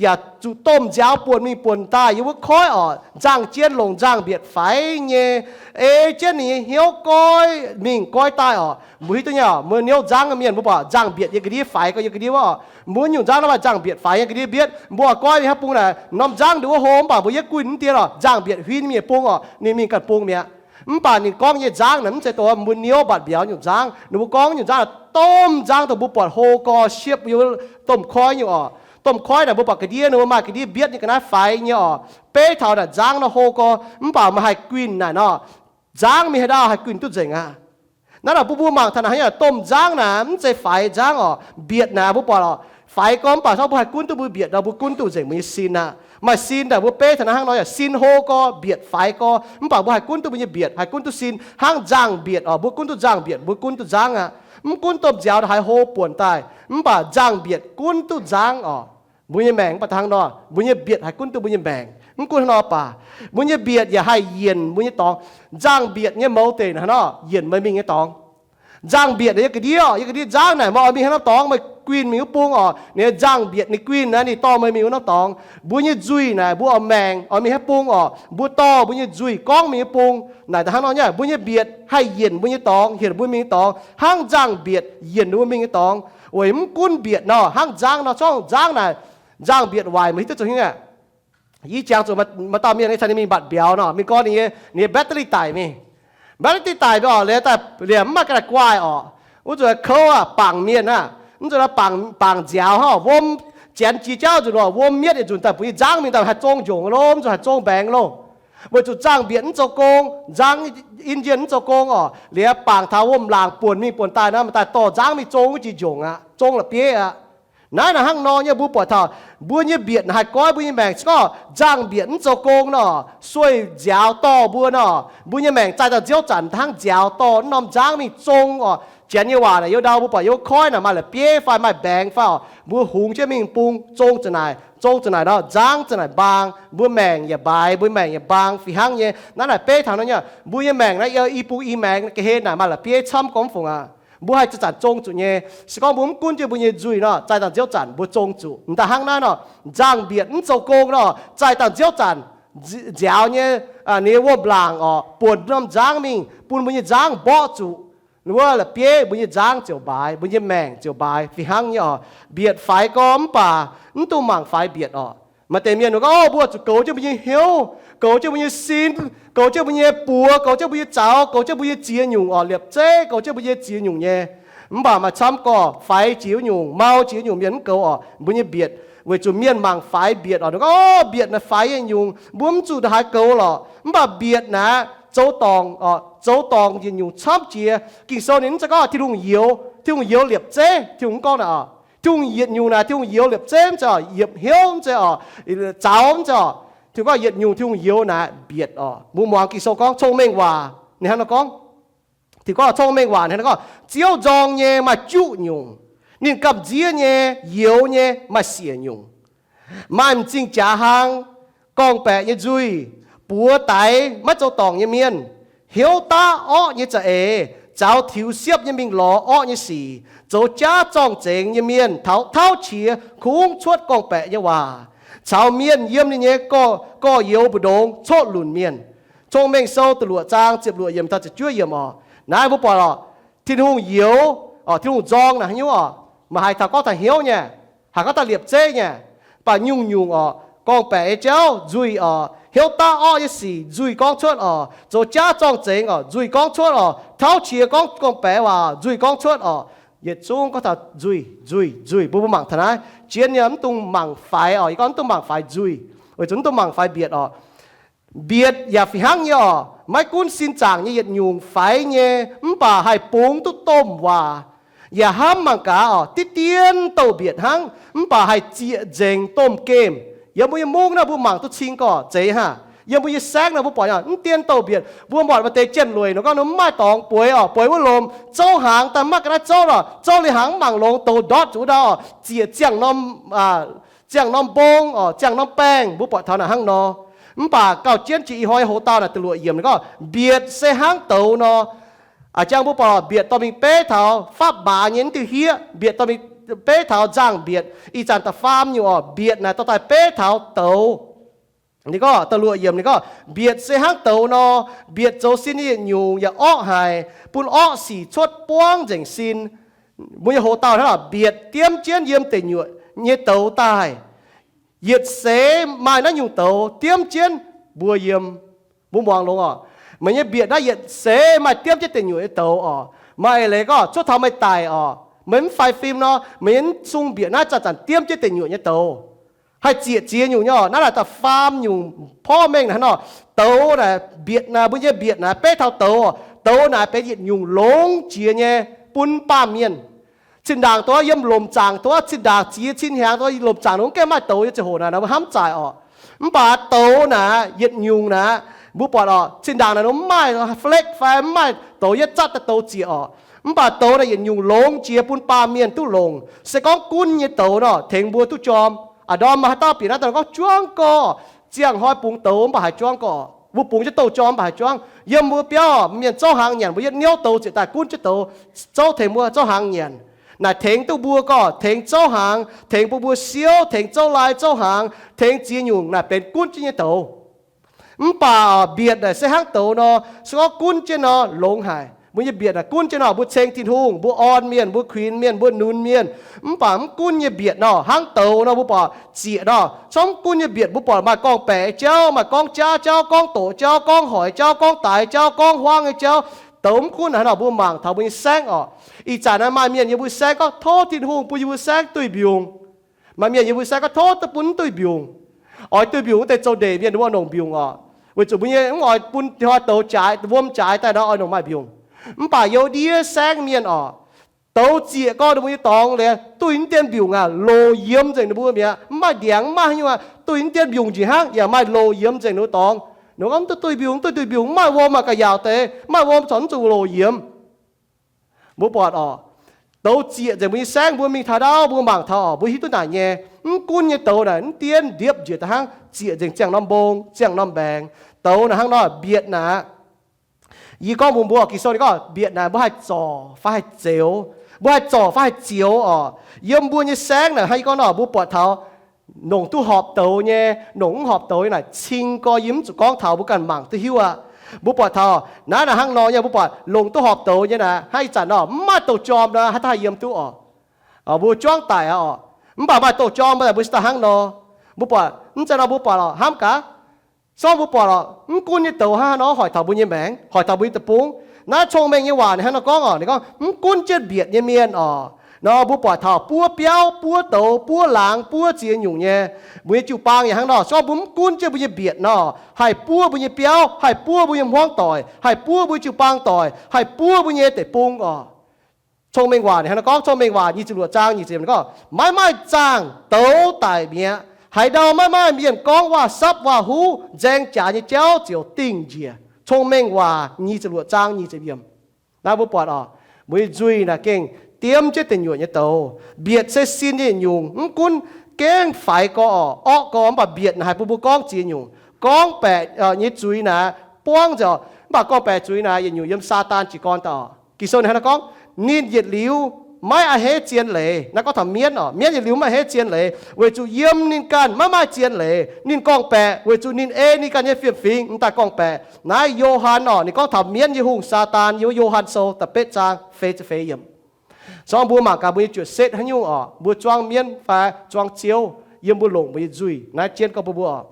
yaac zuqc domh nziaaux buonc mingh buonc daaih yiem wuov koiv orqc, nzangh jien longc nzangh-mbietc faix nyei, ei jienv ninh nyei hnyouv goiv mingh goiv daaih orqc. Mbuo hiuv duqv nyei orqc, mbuo niouv nzangv mienh mbuo buatc nzangh-mbietc yiem ga'ndiev faix gorx yiem ga'ndiev wuov orqc. Mbuo nyungc nzangv naaiv maaih nzangh-mbietc faix yiem ga'ndiev mbietv, mbuo oix goiv mingh haaix bung naaic, norm nzangv ndongc wuov hlo mv baac mbuo yietv guinh mv dien orqc, nzangh-mbietc huin mingh nyei bung orqc, ninh mingh ganh bung mi'aqv. Mv baac ninh gorngv nyei nzangv naaic mv zeiz dongh mbuo niouv mbatc mbiauz nyungc nzangv. Ninh mbuo gorngv nyungc nzangv naaic domh nzangv dongh mbuo buatc hlo gorx siepv yiem domh koiv nyungc orqc. Domh koiv naaic mbuo buatc ga'ndiev, ninh mbuo maaih ga'ndiev mbietv nyei ga'naaiv faix nyei orqc. Beiv taux naaic nzangv nor hlo gorx mv baac meih haih guinh naaic nor, nzangv mingh haaix ndau haih guinh duqv nzengc aqv. Naaiv naaic bun mbuo mangc taux naaic hnangv, domh nzangv naaic mv zeiz faix nzangv orqc. Mbietc naaic mbuo buatc orqc, faix gorx mv baac taux mbuo haih gunv duqv mbuo mbietc nor, mbuo gunv duqv nzengc mbuo nyei sin aqv. Maaih sin naaic mbuo beiv taux naaiv hnangv nor yaac sin hlo gorx, mbietc faix gorx, mv baac mbuo haih gunv duqv mbuo nyei mbietc, haih gunv duqv sin hnangv nzangh-mbietc orqc. Mbuo gunv duqv nzangh-mbietc, mbuo gunv duqv nzangv aqv. Mv gunv domh nziaaux haaix hlo buonc daaih, mv baac nzangh-mbietc gunv duqv nzangv orqc. Mbuo nyei maengc mv baac hnangv nor, mbuo nyei mbietc haih gunv duqv mbuo nyei maengc. Mv gunv hnangv nor baac, mbuo nyei mbietc yaac haih yienc mbuo nyei dorngx. Nzangh-mbietc nyei mouz deic hnangv nor yienc meih mingh nyei dorngx. Nzangh-mbietc yiem ga'ndiev orqc, yiem ga'ndiev nzangv naaic meih oix mingh haaix norm dorngx meih guinh mingh wuov bung orqc. Ninh nzangh-mbietc ninh guinh naaic ninh dorh meih mingh wuov norm dorngx. Mbuo nyei nzuih naaic mbuo oix maengc oix mingh haaix bung orqc, mbuo dorh mbuo nyei nzuih gorngv mingh wuov bung. Naaic da'hnangv nor nyei, mbuo nyei mbietc haih yienc mbuo nyei dorngx, hienx mbuo mingh nyei dorngx hnangv nzangh-mbietc yienc mbuo mingh nyei dorngx. Weic mv gunv mbietc nor, hnangv nzangv nor, zorqv nzangv naaic, nzangh-mbietc waaic, meih hiuv duqv zoux hnyouv aqv. Yie jangx zuqc maaih dauh mienh nyei caux ninh mingh mbatc mbiauz nor, mingh gorngv ninh nyei, ninh nyei battery daic mingh. Battery daic mingh orqc, liuz daaih liemh mv maaih ga'naaiv guaaih orqc. Wuov nzunc kouv aqv, bangc mienh aqv. Wuov nzunc bangc, bangc nziaaux hnangv, wuom janx jiex jauv nzunc orqc, wuom mietv yietc nzunc daaih mbuo nyei nzangv mingh daaih haih zong njongc loh, mv zuqc haih zong mbaengx loh. Weic zuqc nzangh-mbietc mv zoux gong, nzangv in njien mv zoux gong orqc, liuz bangc taux wuom-laangc buonc mingh buonc daaih nor, maaih daaih dorh nzangv mingh zong wuov jiex njongc aqv, zong la'bieiv aqv. Naaiv naaic hnangv nor nyei mbuo buatc taux mbuo nyei mbietc haih goiv mbuo nyei maengc. Se gorngv nzangh-mbietc mv zoux gong nor, sueih nziaaux dorh mbuo nor, mbuo nyei maengc zaaih daaih nziouv zanc hnangv nziaaux dorh wuov norm nzangv mingh zong orqc. Janx nyei waac naaic, yiem ndau mbuo buatc yiem wuov koiv naaic maaih la'bieiv fai maaih mbaengx fai orqc, mbuo hungx jienv mingh bung zong za'naaic, zong za'naaic nor nzangv za'naaic mbaang, mbuo maengc yaac mbaaix, mbuo maengc yaac mbaang fih hnangv nyei. Naaiv naaic beiv taux nor nyei, mbuo nyei maengc naaiv yiem i bung i maengx ga'hlen naaic maaih la'bieiv camv gormx fungc aqv. Mbuo haih za'gengh zong zuqc nyei. Se gorngv mbuo mv gunv jienv mbuo nyei nzuih nor, zaaih dangh nziouv zanc mbuo zong zuqc. M'daaih hnangv naaiv nor, nzangh-mbietc mv zoux gong nor, zaaih dangh nziouv zanc nziaaux nyei, ninh wuom-laangc orqc, buonc norm nzangv mingh bun mbuo nyei nzangv mborqv zuqc. Wuov la'bieiv mbuo nyei nzangv ziouc mbaaix, mbuo nyei maengc ziouc mbaaix fih hnangv nyei orqc. Mbietc faix gorx mv baac mv dungx mangc faix mbietc orqc. Maaih deix mienh gorngv, o, mbuo zuqc goux jienv mbuo nyei hnyouv, goux jienv mbuo nyei sin, goux jienv mbuo nyei buoz, goux jienv mbuo nyei zaux, goux jienv mbuo nyei ziex nyungc orqc, liepc zeiv goux jienv mbuo nyei ziex nyungc nyei. Mv baac maaih camv gorx faix jiex wuov nyungc, mau jiex wuov nyungc mienh mv goux orqc, mbuo nyei mbietc. Weic zuqc mienh mangc faix mbietc orqc, gorngv, o, mbietc naaic faix yietc nyungc, mbuo mv zuqc haaix goux lorqc. Mv baac mbietc naaic zoux dorngc orqc, zoux dorngc yietc nyungc camv jiex. Ging-Sou ninh mv zeiz gorngv Tin-Hungh youx, Tin-Hungh youx liepc zeiv. Tin-Hungh mv gorngv naaic orqc, Tin-Hungh yietc nyungc naaic Tin-Hungh youx liepc zeiv mv zeiz orqc, yiemc hnyouv mv zeiz orqc, yietc zaux mv zeiz orqc. Tin-Hungh gorngv yietc nyungc Tin-Hungh youx naaic mbietc orqc. Mbuo muangx Ging-Sou gorngv cong-mengh waac ninh hnangv nor gorngv, Tin-Hungh gorngv cong-mengh waac ninh hnangv nor gorngv, Ziouv nzorng nyei maaih juqv nyungc, ninh gamh nziev nyei, youx nyei maaih siec nyungc. Maaih m'zing jaax hlang, gorngv-baeqc nyei nzuih, buoz daix maiv zoux dorngc nyei mienh, hnyouv daqv orqv nyei za'eix, zaux tiux siepv nyei mingh lorz orqv nyei sic, zoux jaav zorng-zengx nyei mienh taux tauv qiex kungx cuotv gorngv-baeqc nyei waac, caux mienh yiem ninh nyei gorx-youz mbu'ndongx coqv lunc mienh. Cong-Mengh Sou da'luoqc zaang ziepc luoqc yiemc taux ziepc juov yiemc orqc. Naaiv mbuo buatc orqc, Tin-Hungh youx, Tin-Hungh nzorng naaic haaix nyungc orqc? Maiv haih taux gorngv taux hnyouv nyei, haih gorngv taux liepc zeiv nyei, mv baac nyungc-nyungc orqc, gorngv-baeqc nyei jauv nzuih orqc, hnyouv daqv orqv nyei sic nzuih gorngv cuotv orqc, zoux jaav zorng-zengx orqc nzuih gorngv cuotv orqc, tauv qiex gorngv gorngv-baeqc waac nzuih gorngv cuotv orqc. Yietc zungv gorngv taux nzuih, nzuih, nzuih. Mbuo mbuo mangc taux naaiv, jienv nyei mv dungx mangc faix orqc. Yie gorngv mv dungx mangc faix nzuih, weic zuqc mv dungx mangc faix mbietc orqc. Mbietc yaac fih hnangv nyei orqc. Maiv gunv sin zaangc nyei yietc nyungc faix nyei, mv baac haih bungx duqv domh waac. Yaac hnamv mangc gaax orqc, diqv dien douh mbietc hnangv, mv baac haih zieqc nzengc domh gemh. Yiem mbuo nyei mungv naaiv mbuo mangc duqv cing gorqv zeiz haah. Yiem mbuo nyei saengv naaic mbuo buatc mv dien douh mbietc, mbuo muotc maaih deix jien lueic nor gorngv ninh mv maaih dorngx bueix oc, bueix wuov lomc, zouv hnaangx daaih mv maaih ga'naaiv zouv oc, zouv liuz hnaangx mv mangc longx, douz ndortv zuqc ndau oc, ziec ziangh norm, ziangh norm mbong oc, ziangh norm baengh, mbuo buatc taux naaic hnangv nor. Mv baac gauh jienv jiex ih hnoi nyei hoc-dauh naaic da'luoqc yiemc ninh gorngv mbietc se hnangv douz nor. A'jang mbuo buatc mbietc dorh mingh beiv taux faapv-mbaaz nyei mv diuh hieqv, mbietc dorh mingh beiv taux nzangh mbietc, ih zanc da'faam nyungc oc, mbietc naaic dorh daaih beiv taux douz. Ninh gorngv da'luoqc yiemc ninh gorngv mbietc se hnangv douz nor, mbietc zoux sin nyei yietc nyungc yaac orqv haic, bun orqv sic cuotv buangv nzengc sin. Mbuo nyei hoc-dauh hnangv naaic, mbietc diemv jienv yiem deic nyuoqc nyei douz daaih. Yietc seix maaih naaiv nyungc douz diemv jienv mbuo yiem. Mbuo muangx longx oc. Meih nyei mbietc naaiv yietc seix maaih diemv jienv deic nyuoqc nyei douz oc. Maaih eix leiz gorngv cuotv taux meih daic oc, meih mv faix fim nor, meih nyei mv sung mbietc naaiv zanc-zanc diemv jienv deic nyuoqc nyei douz. Haih zieqc ziex nyungc nyei oc. Naaiv naaic da'faam nyungc porv mengh naaiv nor, douz naaic mbietc naaic, mbuo nyei mbietc naaic beiv taux douz oc. Douz naaic benx yietc nyungc longx jiex nyei bun baamh mienh. Zinh ndaangc douz yiem lomc zaangc douz, zinh ndaangc ziex cin hnyangx douz lomc zaangc nor mv gaengh maaih douz nyei ziangh hoc naaic, mbuo hnamv zaaic oc. Mv baac douz naaic yietc nyungc naaic, mbuo buatc oc, zinh ndaangc naaic nor mv maaih flake fai mv maaih douz yietv zatv daaih douz zieqc oc. Mv baac douz naaic yietc nyungc longx jiex bun baamh mienh duqv longc. Se gorngv gunv nyei douz nor tengx mbuo duqv jorm. A'ndorm maaih haaix dauh bieqc naaiv daaih gorngv, Juangv gorx, ziangh hnoi bungx douz mv baac haiz juangv gorx. Mbuo bungx jienv douz jorm mv baac haiz juangv. Yiem mbuo biauv mienh zouv hnaangx nyanc, mbuo yietv niouv douz zieqc daaih gunv jienv douz, zouv tengx mbuo zouv hnaangx nyanc. Naaic tengx duqv mbuo gorx, tengx zouv hnaangx, tengx bun mbuo siouv, tengx zouv lai zouv hnaangx, tengx ziex nyungc naaic benx gunv jienv nyei douz. Mv baac mbietc naaic se hnangv douz nor, se gorngv gunv jienv nor longx haic. Mbuo nyei mbietc naaic gunv jienv nor, mbuo ceng Tin-Hungh, mbuo orn mienh, mbuo kuinx mienh, mbuo nunz mienh. Mv baac mv gunv nyei mbietc nor, hnangv douz nor mbuo buatc zieqc nor. Gorngv mv gunv nyei mbietc mbuo buatc maaih gorngv-baeqc nyei jauv, maaih gorngv jaav jauv, gorngv doqc jauv, gorngv hoic jauv, gorngv daix jauv, gorngv huaangv nyei jauv. Douz mv gunv naaic nor, mbuo mangc taux mbuo nyei saengv oc. Ih zanc naaiv maaih mienh yiem mbuo saengv gorngv tov Tin-Hungh bun yie mbuo saengv duih mbiungc. Maaih mienh yiem mbuo saengv gorngv tov duqv bun mv duih mbiungc. Oix duih mbiungc wuov deix zoux ndeic mienh mbuo oix nongc mbiungc oc. Weic zuqc mbuo nyei mv oix bun hnoi douz jaaix, wuom jaaix daaih nor oix nongc maaih mbiungc. Mv baac youz ndiev saengv mienh oc, douz zieqc gorngv ninh mbuo nyei dorngx liuz duih mv dien mbiungc aac, loz yiemx nzengc ninh mbuo mi'aqv. Mv maaih ndiangx mv maaih haaix nyungc aqv, duih mv dien mbiungc njiec hnangv yaac maaih loz yiemx nzengc ninh mbuo dorngx. Ninh gorngv mv duqv duih mbiungc, mv duqv duih mbiungc, mv maaih wuom aac ga'yaauc deix, mv maaih wuom corc mv zuqc loz yiemx. Mbuo buatc oc, douz zieqc nzengc mbuo nyei saengv, mbuo mingh taux ndau mbuo mangc taux oc, mbuo hiuv duqv naaic nyei. Mv gunv nyei douz naaic mv dien ndiepv njiec daaih hnangv, zieqc nzengc ziangh norm mbong, ziangh norm mbaengx. Douz naaic hnangv nor, mbietc naaic. Yie gorngv mbuox mbuo, Ging-Sou ninh gorngv mbietc naaic mbuo haih zorc fai haih zioux, mbuo haih zorc fai haih zioux oc. Yiem mbuo nyei saengv naaic hnangv yie gorngv nor, mbuo buatc taux nongc duqv horpc douz nyei, nongc mv horpc douz nyei naaic cing gorx, yie mv zuqc gorngv taux, mbuo ganh mangc duqv hiuv aqv. Mbuo buatc taux naaiv naaic hnangv nor nyei, mbuo buatc longc duqv horpc douz nyei naaic, hnangv ih zanc nor mv maaih douz jorm nor, haaix dauh haih yiem duqv oc? Mbuo juangv daic aqv oc. Mv baac maaih douz jorm mbuo daaih mbuo se daaih hnangv nor. Mbuo buatc mv zeiz nor mbuo buatc oc, hnamv gaax. Sorng mbuo buatc oc, mv gunv nyei douz hnangv nor hoic taux mbuo nyei maengc, hoic taux mbuo nyei deic-bung. Naaiv cong-mengh nyei waac ninh hnangv nor gorngv oc, ninh gorngv mv gunv jienv mbietc nyei mienh oc, nor mbuo buatc taux buov biauv, buov douz, buov laangz, buov ziex nyungc nyei. Mbuo nyei jiu-baang yaac hnangv nor, sorng mbuo mv gunv jienv mbuo nyei mbietc nor, haih buov mbuo nyei biauv, haih buov mbuo nyei hmuangv doic, haih buov mbuo jiu-baang doic, haih buov mbuo nyei deic-bung oc. Cong-mengh Waac ninh hnangv nor gorngv, Cong-mengh Waac nyic ziepc luoqc zaang nyic ziepc yiemc gorngv, maiv maaih zaangh douz daic mi'aqv. Haaix ndau maiv maaih mienh gorngv waac-sapv waac-huv, nzaeng jaax nyei jauv ziouc dingh njiec. Cong-mengh Waac nyic ziepc luoqc zaang nyic ziepc yiemc. Naaiv mbuo buatc oc, mbuo nyei nzuih naaic gengh diemv jienv deic nyuoqc nyei douz. Mbietc se sin nyei nyungc, mv gunv gengh faix gorx oc, orqv gorx, mv baac mbietc naaic haih bun mbuo gorngv ziex nyungc. Gorngv-baeqc nyei zuiz naaic buangv nzengc oc, mv baac gorngv-baeqc zuiz naaic yietc nyungc yiem Saadaan jiez gorn daaih oc. Ging-Sou ninh hnangv naaiv gorngv, ninh yietc liuz maiv a'hneiv zien leiz. Naaiv gorngv taux mienv oc, mienv yietc liuz maiv a'hneiv zien leiz, weic zuqc yiem ninh ganh maiv maaih zien leiz. Ninh gorngv-baeqc weic zuqc ninh ei ninh ganh nyei fiem-fingx m'daaih gorngv-baeqc. Naaiv Yo^han oc, ninh gorngv taux mienv nyei hungh, Saadaan, yiem Yo^han Sou da'betv zaang feix ziepc feix yiemc. Sorng mbuo mangc gaax mbuo nyei juoqc setv haaix nyungc oc, mbuo zuangv mienv fai zuangv ziouv, yiem mbuo longc mbuo nyei nzuih naaiv jienv gorngv bun mbuo oc.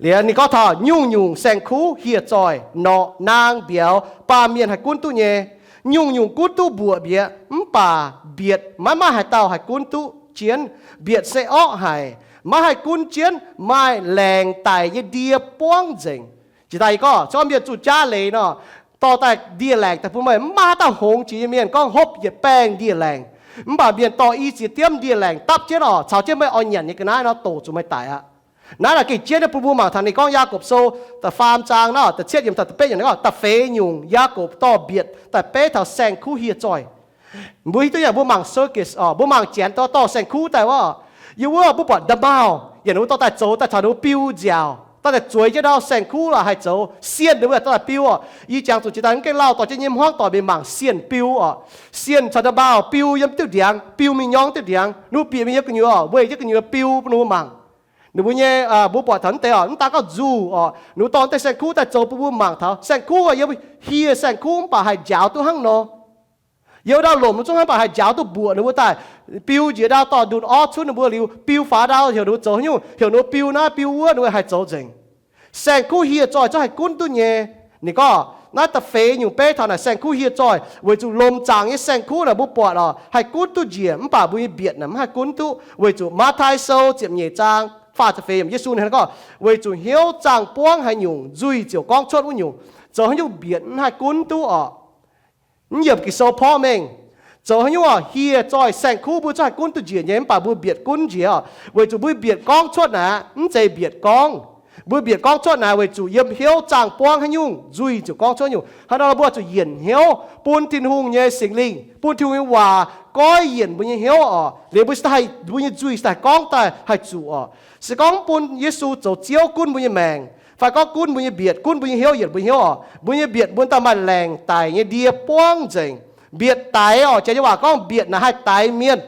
Liuz ninh gorngv taux nyungc-nyungc saeng-kuv, hieh zoih, norqc, naang, mbiauz, baamh mienh haih gunv duqv nyei. Nyungc-nyungc gunv duqv mbuoqc mi'aqv, mv baac mbietc maiv maaih haaix dauh haih gunv duqv jienv. Mbietc se orqv haic, maiv haih gunv jienv maaih laengc daic nyei ndie buangv nzengc. Jiex daaih yie gorngv, se gorngv mienh zuqc jaav leiz nor, dorh daaih ndie-laengc daaih bun meih, mv maaih haaix dauh hngongx jiex nyei. Mienh gorngv hopv yietc baengh ndie-laengc, mv baac mienh dorh i ziex diemv ndie-laengc dapv jienv oc, caux jienv meih oix nyanc nyei ga'naaiv nor, doqc zuqc meih daic aqv. Naaiv naaic gengh jienv bun mbuo mangc taux ninh gorngv Yaagorpc Sou da'faam zaang naaiv da'cietv yiemc taux da'betv yiemc gorngv, da'feix nyungc Yaagorpc dorh mbietc daaih beiv taux saeng-kuv hieh zoih. Mbuo hiuv duqv yaac mbuo mangc circus oc, mbuo mangc janx dorh dorh saeng-kuv daaih wuov, yiem wuov mbuo buatc nda'maauh yaac ninh mbuo dorh daaih zoux daaih caux ninh mbuo biu nziaauc, dorh daaih zueiz jienv ndau saeng-kuv lorqc haih zoux sienh ninh mbuo dorh daaih biu oc. Yie jangx zuqc jiex daaih mv gaengh lauh dorh jienv nyei hmuangv doic mingh mangc sienh biu oc. Sienh caux nda'maauh biu yiem diuh ndiangx, biu mingh nyorng diuh ndiangx, ninh mbuo bieqc mingh yiem gu'nyuoz, weic jienv gu'nyuoz biu bun ninh mbuo mangc. Ninh mbuo nyei, mbuo buatc taux mv deix oc, mv daan gorngv nzuh oc, ninh mbuo dorh deix saeng-kuv daaih zoux bun mbuo mangc taux saeng-kuv yiem hieh saeng-kuv mv baac haih njaaux duqv hnangv nor. Yiem ndau lomc mv zungv hnangv baac haih njaaux duqv mbuoqc ninh mbuo daaih. Biu njiec ndau dorh ndunh orv cunv ninh mbuo liuz, biu faaux ndau heuc ninh mbuo zoux haaix nyungc, heuc ninh mbuo biu naaiv biu wuov, ninh mbuo haih zoux nzengc. Saeng-kuv hieh zoih zungv haih gunv duqv nyei. Ninh gorngv naaiv da'feix nyungc beiv taux naaic saeng-kuv hieh zoih weic zuqc lomc zaangc nyei saeng-kuv naaic mbuo buatc oc haih gunv duqv njiec, mv baac mbuo nyei mbietc naaic mv haih gunv duqv weic zuqc Matv^taai Sou ziepc nyeic zaang faah ziepc feix yiemc Yesu ninh gorngv, weic zuqc hnyouv zaangh buangv haaix nyungc, nzuih ziouc gorngv cuotv wuov nyungc. Zoux haaix nyungc mbietc mv haih gunv duqv oc. Mv yiemc Ging-Sou porv mengh. Zoux haaix nyungc oc, hieh zoih saeng-kuv mbuo zungv haih gunv duqv njiec nyei, mv baac mbuo mbietc gunv njiec oc, weic zuqc mbuo mbietc gorngv cuotv naaic mv zeiz mbietc gorngv. Mbuo mbietc gorngv cuotv naaic weic zuqc yiem hnyouv zaangh buangv haaix nyungc, nzuih ziouc gorngv cuotv nyungc. Hnangv nor mbuo zuqc yienc hnyouv bun Tin-Hungh nyei Singx Lingh, bun Tin-Hungh nyei waac goiv yienc mbuo nyei hnyouv oc. Liuz mbuo, mbuo nyei nzuih cingx daaih gorngv daaih haih zuqc oc. Se gorngv bun Yesu zoux Ziouv gunv mbuo nyei maengc, fai gorngv gunv mbuo nyei mbietc, gunv mbuo nyei hnyouv, yienc mbuo nyei hnyouv oc, mbuo nyei mbietc mbuo daaih maaih laengc daic nyei ndie buangv nzengc. Mbietc daix oc, janx nyei waac gorngv mbietc naaic haih daix mienh.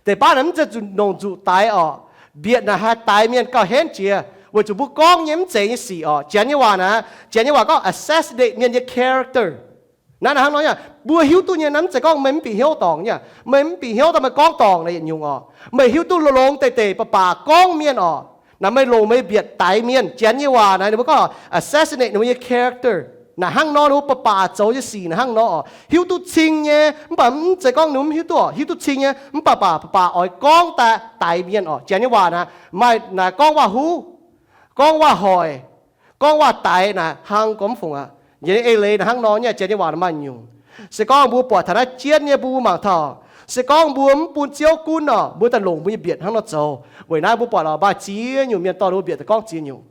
Deix baav naaic mv zeiz zuqc nongc nzuqc daix oc. Mbietc naaic haih daix mienh gauh henv jiex, weic zuqc mbuo gorngv nyei mv zeiz nyei sic oc. Janx nyei waac naaic, janx nyei waac gorngv assassinate mienh nyei character. Naaiv naaic hnangv nor nyei, mbuo hiuv duqv nyei naaiv mv zeiz gorngv meih mv bieqc hnyouv dorngc nyei. Meih mv bieqc hnyouv daaih meih gorngv dorngc naaic yietc nyungc oc. Meih hiuv duqv longx-longx deix deix baac baac gorngv mienh oc, naaic meih longc meih mbietc daix mienh. Janx nyei waac naaic ninh mbuo gorngv assassinate ninh mbuo nyei character. Naaic hnangv nor ninh mbuo baac baac zoux nyei sic naaic hnangv nor oc. Hiuv duqv cing nyei, mv baac mv zeiz gorngv ninh mv hiuv duqv oc. Hiuv duqv cing nyei mv baac baac baac oix gorngv daaih daix mienh oc. Janx nyei waac naaic maaih naaic gorngv waac-huv, gorngv waac-hoic, gorngv waac-daix naaic hnangv gormx fungc aqv. Yie nyei eix leiz naaic hnangv nor nyei, janx nyei waac naaic maaih nyungc. Se gorngv mbuo buatc taux naaiv jienv nyei mbuo mangc taux, se gorngv mbuo mv bun Ziouv gunv oc, mbuo daaih longc mbuo nyei mbietc hnangv nor zoux. Weic naaiv mbuo buatc oc, maaih ziex nyungc mienh dorh ninh mbuo mbietc daaih gorngv ziex nyungc.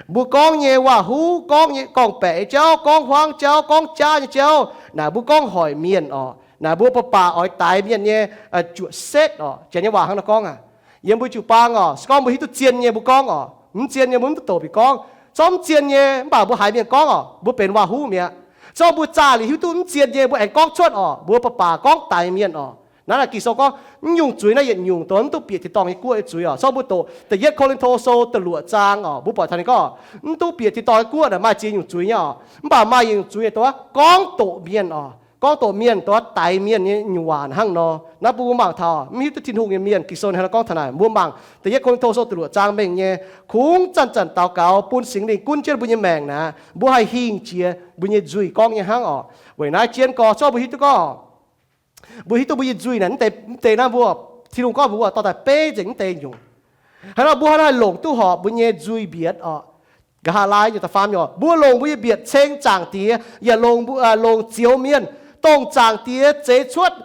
Mbuo gorngv nyei waac-huv, gorngv nyei gorngv-baeqc nyei jauv, gorngv huaang jauv, gorngv jaav nyei jauv naaic, mbuo gorngv hoic mienh oc, naaic mbuo baac baac oix daix mienh nyei, zuoqc setv oc. Janx nyei waac hnangv nor gorngv aqv. Yiem mbuo jiu-baang oc, se gorngv mbuo hiuv duqv zien nyei mbuo gorngv oc, mv zien nyei mbuo mv duqv doqc bieqc gorngv. Zorqv mv zien nyei mv baac mbuo haiz mienh gorngv oc, mbuo benx waac-huv mi'aqv. Zorqv mbuo zaah liuz hiuv duqv mv zien nyei mbuo aengx gorngv cuotv oc, mbuo baac baac gorngv daix mienh oc. Naaiv naaic Ging-Sou gorngv, mv nyungc zuiz naaiv yietc nyungc doz mv duqv bieqc tin-dorngh nyei guoqv nyei zuiz oc. Zorqv mbuo doqc Da'yietv Ko^lin^to Sou da'luoqc zaang oc, mbuo buatc taux ninh gorngv, mv duqv bieqc tin-dorngh nyei guoqv naaic maaih ziex nyungc zuiz nyei oc. Mv baac maaih yietc nyungc zuiz nyei doz gorngv doqc mienh oc. Gorngv doqc mienh doz daix mienh nyei nyungc waac hnangv nor. Naaiv bun mbuo mangc taux mv hiuv duqv Tin-Hungh nyei mienh, Ging-Sou ninh hnangv nor gorngv taux naaic. Mbuo mangc Da'yietv Ko^lin^to Sou da'luoqc zaang mengh nyei, kungx zanc-zanc daux gaux bun Singx Lingh gunv jienv mbuo nyei maengc naaic, mbuo haih hingh jiex mbuo nyei nzuih gorngv nyei hnangv oc. Weic naaiv jienv gorx zorqv mbuo hiuv duqv gorngv, mbuo hiuv duqv mbuo nyei nzuih naaic, mv deix naaiv mbuo, Tin-Hungh gorngv mbuo dorh daaih beiv nzengc mv deix nyungc. Hnangv nor mbuo hnangv naaiv longc duqv horpc mbuo nyei nzuih mbietc oc. Nqa'haav laai nyei da'faam nyungc, mbuo longc mbuo nyei mbietc ceng Zaangc Diex, yaac longc mbuo, longc zioux mienh, dongh Zaangc Diex zeix cuotv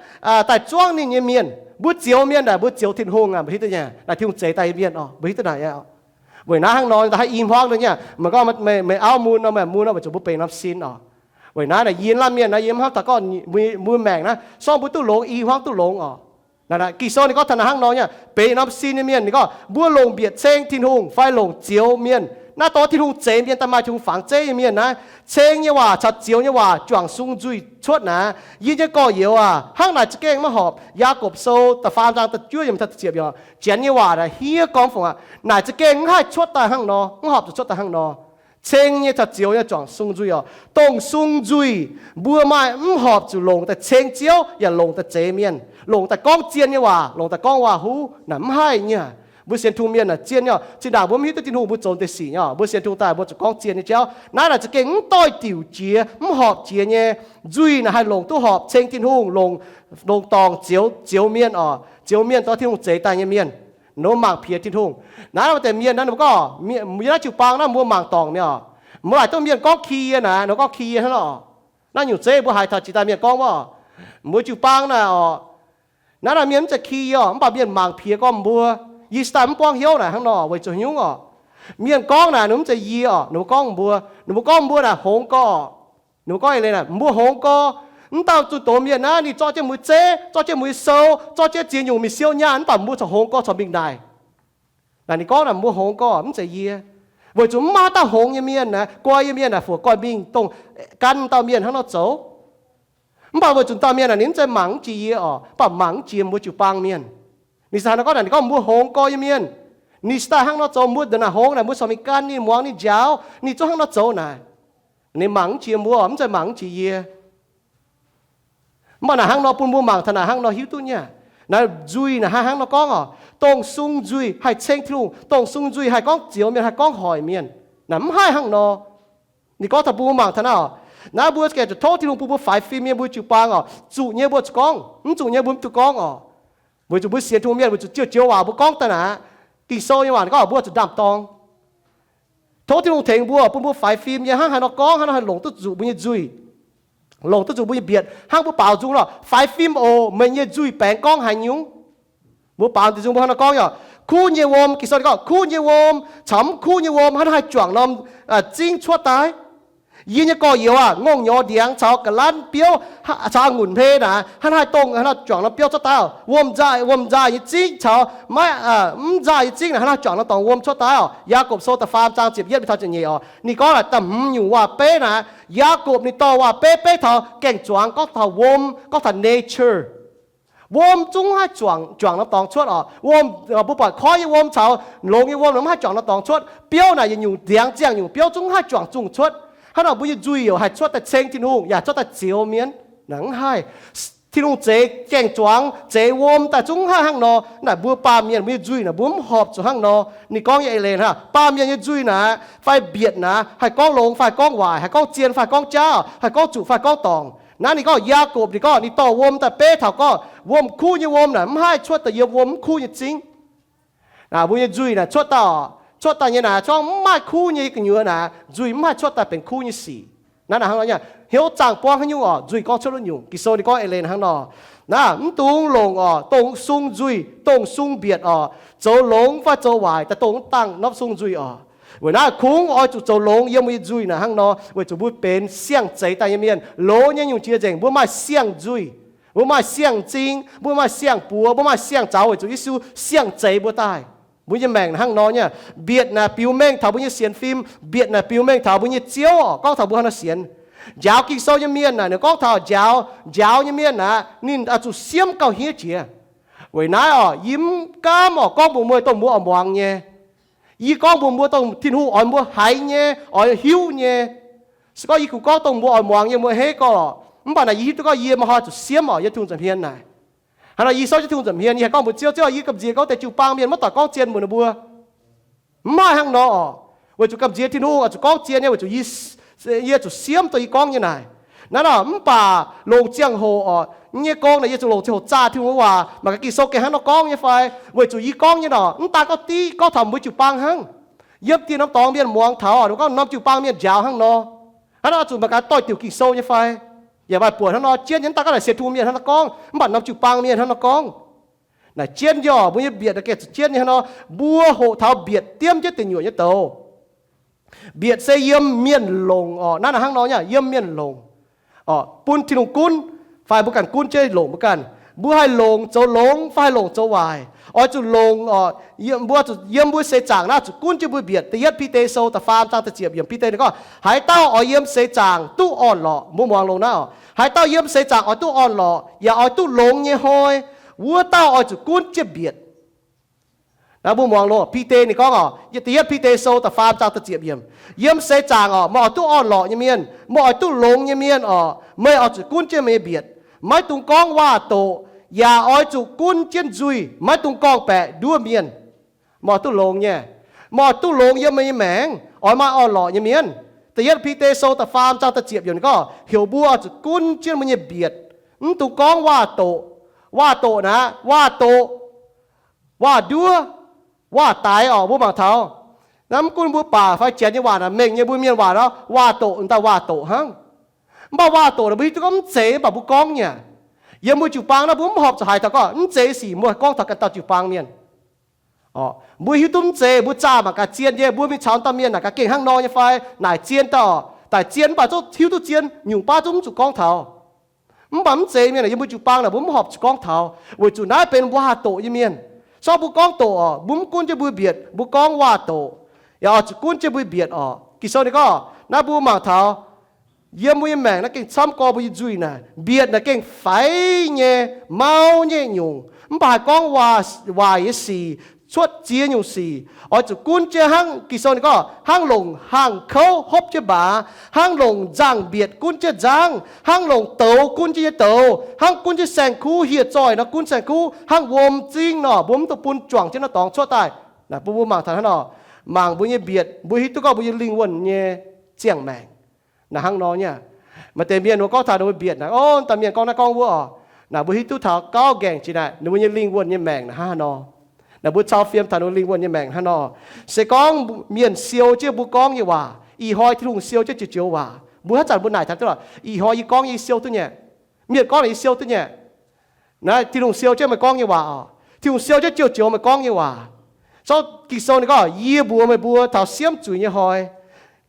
daaih zuangv ninh nyei mienh. Mbuo zioux mienh naaic, mbuo zioux Tin-Hungh aqv, mbuo hiuv duqv nyei. Naaic Tin-Hungh zeix daaih nyei mienh oc, mbuo hiuv duqv naaic. Weic naaiv hnangv nor, ih hmuangv nor nyei, meih gorngv meih auv mun nor, meih mun nor, weic zuqc mbuo benx norm sin oc. Weic naaiv naaic yie laanh mienh naaiv, yie mv hnamv taux gorngv mbuo maengc naaiv, sorng mbuo duqv longx, ih hmuangv duqv longx oc. Naaic Ging-Sou ninh gorngv taux naaic hnangv nor nyei, benx norm sin nyei mienh ninh gorngv mbuo longc mbietc ceng Tin-Hungh fai longc zioux mienh. Naaiv dongh Tin-Hungh zeix mienh daaih maaih Tin-Hungh fangx zeiv nyei mienh naaiv, ceng nyei waac caux zioux nyei waac juangc sung nzuih cuotv naaic. Yie nyei gorx-youz aac, hnangv naaic za'gengh maiv horpc. Yaagorpc Sou da'faam zaang da'juov yiemc ziepc, janx nyei waac naaic hniev gormx fungc aqv. Naaic za'gengh mv haih cuotv daaih hnangv nor, mv horpc zuqc cuotv daaih hnangv nor. Ceng nyei caux zioux nyei juangc sung nzuih oc. Dongh sung nzuih mbuo maaih mv horpc zuqc longc daaih ceng Ziouv yaac longc daaih zeix mienh, longc daaih gorngv zien nyei waac, longc daaih gorngv waac-huv naaic mv haih nyei. Mbuo sienx Tin-Hungh mienh naaic zien nyei oc. Zinh ndaangc mbuo mv hiuv duqv Tin-Hungh mbuo zoux deix sic nyei oc, mbuo sienx Tin-Hungh daaih mbuo zuqc gorngv zien nyei jauv. Naaiv naaic za'gengh mv doix-diuc jiex, mv horpc jiex nyei. Nzuih naaic haih longc duqv horpc ceng Tin-Hungh, longc, longc dorngc zioux, zioux mienh oc. Zioux mienh dongh Tin-Hungh zeix daaih nyei mienh. Ninh mbuo mangc piex Tin-Hungh. Naaiv maaih deix mienh naaiv ninh mbuo gorngv, yiem naaiv jiu-baang naaiv mbuo mangc dorngc mi'aqv. Mbuo laaic duqv mienh gorngv ki yie naaic, ninh mbuo gorngv ki yie hnangv nor. Naaiv nyungc zeiv mbuo haiz taux jiex daaih mienh gorngv wuov, mbuo jiu-baang naaic oc, naaiv naaic mienh mv zeiz ki yie oc, mv baac mienh mangc piex gorngv mbuo Yie se daaih mv buangv hnyouv naaic hnangv nor weic zuqc nyungc orqc, mienh gorngv naaic ninh mv zeiz yie orqc. Ninh mbuo gorngv mbuo, ninh mbuo gorngv mbuo naaic hngongx gorx. Ninh mbuo gorngv eix leiz naaic, mbuo hngongx gorx. Mv dauh zunh doz mienh naaiv ninh zorqv jienv mbuo zeiv, zorqv jienv mbuo sou, zorqv jienv ziex nyungc mingh siou nyaanh, mv baac mbuo corc hngongx gorx corc mingh naaic. Naaic ninh gorngv naaic, mbuo hngongx gorx mv zeiz yie. Weic zuqc mv maaih dauh hngongx nyei mienh naaic, guai nyei mienh naaic, fu'jueiv mingh dongh gan dauh mienh hnangv nor zoux. Mv baac weic zuqc dauh mienh naaic ninh mv zeiz mangc mv jiex yie orqc, mv baac mangc mv jiex mbuo jiu-baang mienh. Ninh se hnangv nor gorngv naaic, ninh gorngv mbuo hngongx gorx nyei mienh, ninh se daaih hnangv nor zoux. Mbuo ndongc naaic hngongx naaic, mbuo corc mingh gan ninh, muangx ninh njaaux, ninh zungv hnangv nor zoux naaic. Ninh mangc mv jiex mbuo, mv zeiz mangc mv jiex yie. Mv baac naaic hnangv nor bun mbuo mangc taux naaic hnangv nor hiuv duqv nyei. Naaiv nzuih naaic haih hnangv nor gorngv orqc, dongh sung nzuih haih ceng Tin-Hungh, dongh sung nzuih haih gorngv zioux mienh, haih gorngv hoic mienh. Naaic mv haih hnangv nor. Ninh gorngv taux bun mbuo mangc taux naaiv orqc, naaiv mbuo gengh zuqc tov Tin-Hungh bun mbuo faix fim nyei mbuo jiu-baang orqc. Zuqc nyei mbuo zuqc gorngv, mv zuqc nyei mbuo mv duqv gorngv orqc. Weic zuqc mbuo sienx Tin-Hungh mienh weic zuqc joux-joux waac mbuo gorngv daaih naaic, Ging-Sou nyei waac gorngv mbuo zuqc ndaam-dorng. Tov Tin-Hungh tengx mbuo, bun mbuo faix fim nyei hnangv haaix nor gorngv, hnangv haaix nor haih longc duqv zuqc mbuo nyei nzuih, longc duqv zuqc mbuo nyei mbietc. Hnangv mbuo baaux nzung lorqc, faix fim oc, meih nyei nzuih baengx gorngv haaix nyungc. Mbuo baaux nzung mbuo hnangv nor gorngv orqc, kuv nyei wuom, Ging-Sou gorngv kuv nyei wuom caux mv kuv nyei wuom hnangv naaiv haih juangc norm zingv cuotv daaih. Yie nyei gorx-youz aah, ngongh nyorx ndiangx caux ga'lanv biouv caux a'ngunc hmei naaic, hnangv naaiv haih dongh hnangv naaiv juangc norm biouv cuotv daaih orqc. Wuom nzaaih, wuom nzaaih nyei zingv caux maiv, mv nzaaih nyei zingv naaic, hnangv naaiv haih juangc norm dorngx wuom cuotv daaih orqc. Yaagorpc Sou da'faam zaang ziepc yietv mingh taux ziepc nyeic orqc, ninh gorngv naaic da'hmz nyungc waac-beiv naaic, Yaagorpc ninh dorh waac-beiv beiv taux gaeng-zuangx gorngv taux wuom, gorngv taux nature. Wuom zungv haih juangc, juangc norm dorngx cuotv orqc. Wuom, mbuo buatc koiv nyei wuom caux longx nyei wuom mv haih juangc norm dorngx cuotv. Biouv naaic yietc nyungc ndiangx ziangh nyungc biouv zungv haih juangc zungh cuotv. Hnangv nor mbuo nyei nzuih yaac haih cuotv daaih ceng Tin-Hungh, yaac cuotv daaih zioux mienh. Naaic mv haih. Tin-Hungh zeix gaeng-zuangx, zeix wuom daaih zungv mv haih hnangv nor. Naaic mbuo baamh mienh mbuo nyei nzuih naaic mbuo mv horpc zuqc hnangv nor. Ninh gorngv nyei eix leiz hnangv, baamh mienh nyei nzuih naaic, fai mbietc naaic, haih gorngv longx fai haih gorngv waaic, haih gorngv zien fai haih gorngv jauv, haih gorngv zuqc fai gorngv dorngc. Naaiv ninh gorngv Yaagorpc, ninh gorngv ninh dorh wuom daaih beiv taux gorngv wuom kuv nyei wuom naaic mv haih cuotv daaih yiem wuom mv kuv nyei zingv. Mbuo nyei nzuih naaic cuotv daaih, cuotv daaih nyei naaic, cuotv mv maaih kuv nyei gu'nyuoz naaic, nzuih mv haih cuotv daaih benx kuv nyei sic. Naaiv hnangv nor, hnyouv zaangh buangv haaix nyungc orqc, nzuih gorngv cuotv haaix nyungc. Ging-Sou ninh gorngv eix leiz hnangv nor. Naaiv mv dungx longc orqc, dongh sung nzuih, dongh sung mbietc orqc, zoux longx fai zoux waaic daaih dongh dangh norm sung nzuih orqc. Weic naaiv kungx oix zuqc zoux longx yiem mbuo nyei nzuih naaic hnangv nor, weic zuqc mbuo benx siang-zeix daaih nyei mienh. Loz nyei nyungc jiex nzengc mbuo maaih siang-nzuih, mbuo maaih siang-m'zing, mbuo maaih siang-buoz, mbuo maaih siang-zaux weic zuqc Yesu siang-zeix mbuo daaih. Mbuo nyei maengc hnangv nor nyei. Mbietc naaic biux mengh taux mbuo nyei sienx fim. Mbietc naaic biux mengh taux mbuo nyei ziouv orqc, gorngv taux mbuo hnangv nor sienx. Njaaux Ging-Sou nyei mienh naaic, ninh gorngv taux njaaux, njaaux nyei mienh naaic, ninh oix zuqc siemv gauh hniev jiex. Weic naaiv orqc, yie mv gaamv orqc gorngv mbuox meih dongh mbuo oix muangx nyei. Yie gorngv mbuox mbuo dongh Tin-Hungh oix mbuo haiz nyei, oix hiuv nyei. Se gorngv yie kungx gorngv dongh mbuo oix muangx nyei, mbuo hei gorx, mv baac naaic yie hiuv duqv gorngv yie maaih hnoi zuqc siemv orqc, yie Tin-Hungh nza'hmien naaic. Hnangv nor yie souv jienv Tin-Hungh nza'hmien, yie haih gorngv mbuox Ziouv, Ziouv, yie gamh nziex gorngv deix jiu-baang mienh maiv doic gorngv zien mbuox ninh mbuo. Mv maaih hnangv nor orqc. Weic zuqc gamh nziex Tin-Hungh oix zuqc gorngv zien nyei, weic zuqc yie, yie zuqc siemv dongh yie gorngv nyei naaic. Naaiv nor mv baac longc ziangh hoc orqc, nyei gong naaic yie zuqc longc ziangh hoc zaah Tin-Hungh nyei waac. Mangc gaax Ging-Sou gengh hnangv nor gorngv nyei fai? Weic zuqc yie gorngv nyei nor, mv daan gorngv div gorngv taux mbuo jiu-baang hnangv. Yiem dien norm dorngx mienh muangx taux orqc, ninh gorngv norm jiu-baang mienh njaaux hnangv nor. Hnangv nor zuqc mangc gaax doix-diuc Ging-Sou nyei fai? Yaac maaih buatc hnangv nor jienv nyei, mv daan gorngv naaic sienx Tin-Hungh mienh hnangv nor gorngv, mv baac norm jiu-baang mienh hnangv nor gorngv. Naaic jienv nyei orqc, mbuo nyei mbietc naaic gengh zuqc jienv nyei hnangv nor, mbuo hoqc taux mbietc diemv jienv deic nyuoqc nyei douz. Mbietc se yiem mienh longc orqc. Naaiv naaic hnangv nor nyei, yiem mienh longc orqc, bun Tin-Hungh gunv, fai mbuo ganh gunv jienv longc mbuo ganh. Mbuo haih longc zoux longx fai haih longc zoux waaic, oix zuqc longc orqc. Yiem mbuo zuqc, yiem mbuo seix zaangc naaiv zuqc gunv jienv mbuo mbietc. Da'yietv Bide Sou da'faam zaang da'ziepc yiemc, Bide ninh gorngv, haaix dauh oix yiem seix zaangc duqv orn-lorqc. Mbuo muangx longx naaiv orqc, haaix dauh yiem seix zaangc oix duqv orn-lorqc yaac oix duqv longx nyei hnoi, wuov dauh oix zuqc gunv jienv mbietc. Naaiv mbuo muangx longx, Bide ninh gorngv orqc, Da'yietv Bide Sou da'faam zaang da'ziepc yiemc, yiem seix zaangc orqc, meih oix duqv orn-lorqc nyei mienh, meih oix duqv longx nyei mienh orqc, meih oix zuqc gunv jienv meih nyei mbietc. Maiv dungx gorngv waac-doqc, yaac oix zuqc gunv jienv nzuih. Maiv dungx gorngv-baeqc nduov mienh. Meih oix duqv longx nyei. Meih oix duqv longx yiem meih nyei maengc, oix maaih orn-lorqc nyei mienv. Da'yietv Bide Sou da'faam zaang da'ziepc yiemc ninh gorngv heuc mbuo oix zuqc gunv jienv mbuo nyei mbietc. Mv dungx gorngv waac-doqc. Waac-doqc naaic, waac-doqc, waac-nduov, waac-daix orqc, mbuo mangc taux. Naaiv mv gunv mbuo baac fai janx nyei waac naaic, mengh nyei mbuo mienh waac orqc, waac-doqc daaih waac-doqc hnangv. Mv baac waac-doqc naaic mbuo hiuv duqv gorngv mv zeiz, mv baac mbuo gorngv nyei. Yiem mbuo jiu-baang naaiv mbuo mv horpc zuqc haiz taux gorngv mv zeiz sic, mbuo gorngv taux ganh dauh jiu-baang mienh. Mbuo hiuv duqv mv zeiz, mbuo zaah mangc gaax zien nyei, mbuo mingh caux dauh mienh naaic gaax gengh hnangv nor nyei fai? Naaic zien daaih oc, daic zien mv baac zungv hiuv duqv zien, nyungc baav zungv mv zuqc gorngv taux. Mv baac mv zeiz mienh yiem mbuo jiu-baang naaic mbuo mv horpc zuqc gorngv taux, weic zuqc naaiv benx waac-doqc nyei mienh. Sorng mbuo gorngv doqc oc, mbuo mv gunv jienv mbuo mbietc, mbuo gorngv waac-doqc, yaac oix zuqc gunv jienv mbuo mbietc oc. Ging-Sou ninh gorngv naaiv mbuo mangc taux yiem mbuo nyei maengc naaiv gengh camv gorx mbuo nyei nzuih naaic, mbietc naaic gengh faix nyei, mau nyei nyungc. Mv baac haih gorngv waac, waac nyei sic, cuotv ziex nyungc sic, oix zuqc gunv jienv hnangv Ging-Sou ninh gorngv, hnangv longc hangh kouv hopv jienv mbaax, hnangv longc nzangh-mbietc gunv jienv nzangv, hnangv longc douz gunv jienv nyei douz, hnangv gunv jienv saeng-kuv hieh zoih nor gunv saeng-kuv, hnangv wuom zingv nor, mbuo mv dungx bun juangc jienv norm dorngx cuotv daaih. Naaic bun mbuo mangc taux hnangv nor, mangc mbuo nyei mbietc, mbuo hiuv duqv gorngv mbuo nyei lingh wuonh nyei ziangh maengc naaic hnangv nor nyei. Maaih deix mienh mbuo gorngv taux ninh mbuo mbietc naaic, o, dauh mienh gorngv naaiv gorngv wuov oc. Naaic mbuo hiuv duqv taux gauh nqaengc jiex naaic ninh mbuo nyei lingh wuonh nyei maengc naaic hnangv haaix nor. Naaic mbuo cau fiem taux ninh mbuo lingh wuonh nyei maengc hnangv nor. Se gorngv mienh siou jienv mbuo gorngv nyei waac, ih hnoi Tin-Hungh siou jienv joux-joux waac, mbuo haaix zanc mbuo naaic taux duqv lorqc, ih hnoi yie gorngv nyei yie siou duqv nyei, mienh gorngv naaic yie siou duqv nyei. Naaiv Tin-Hungh siou jienv meih gorngv nyei waac oc. Tin-Hungh siou jienv joux-joux meih gorngv nyei waac. Zorqv Ging-Sou ninh gorngv, yie mbuox meih mbuo taux siemv zuiz nyei hnoi,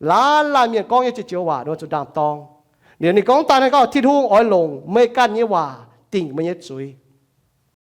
laanh laanh mienh gorngv nyei joux-joux waac nor zuqc ndaam-dorng. Liuz ninh gorngv daaih naaiv gorngv, Tin-Hungh oix longc meih ganh nyei waac dingc meih nyei zuiz.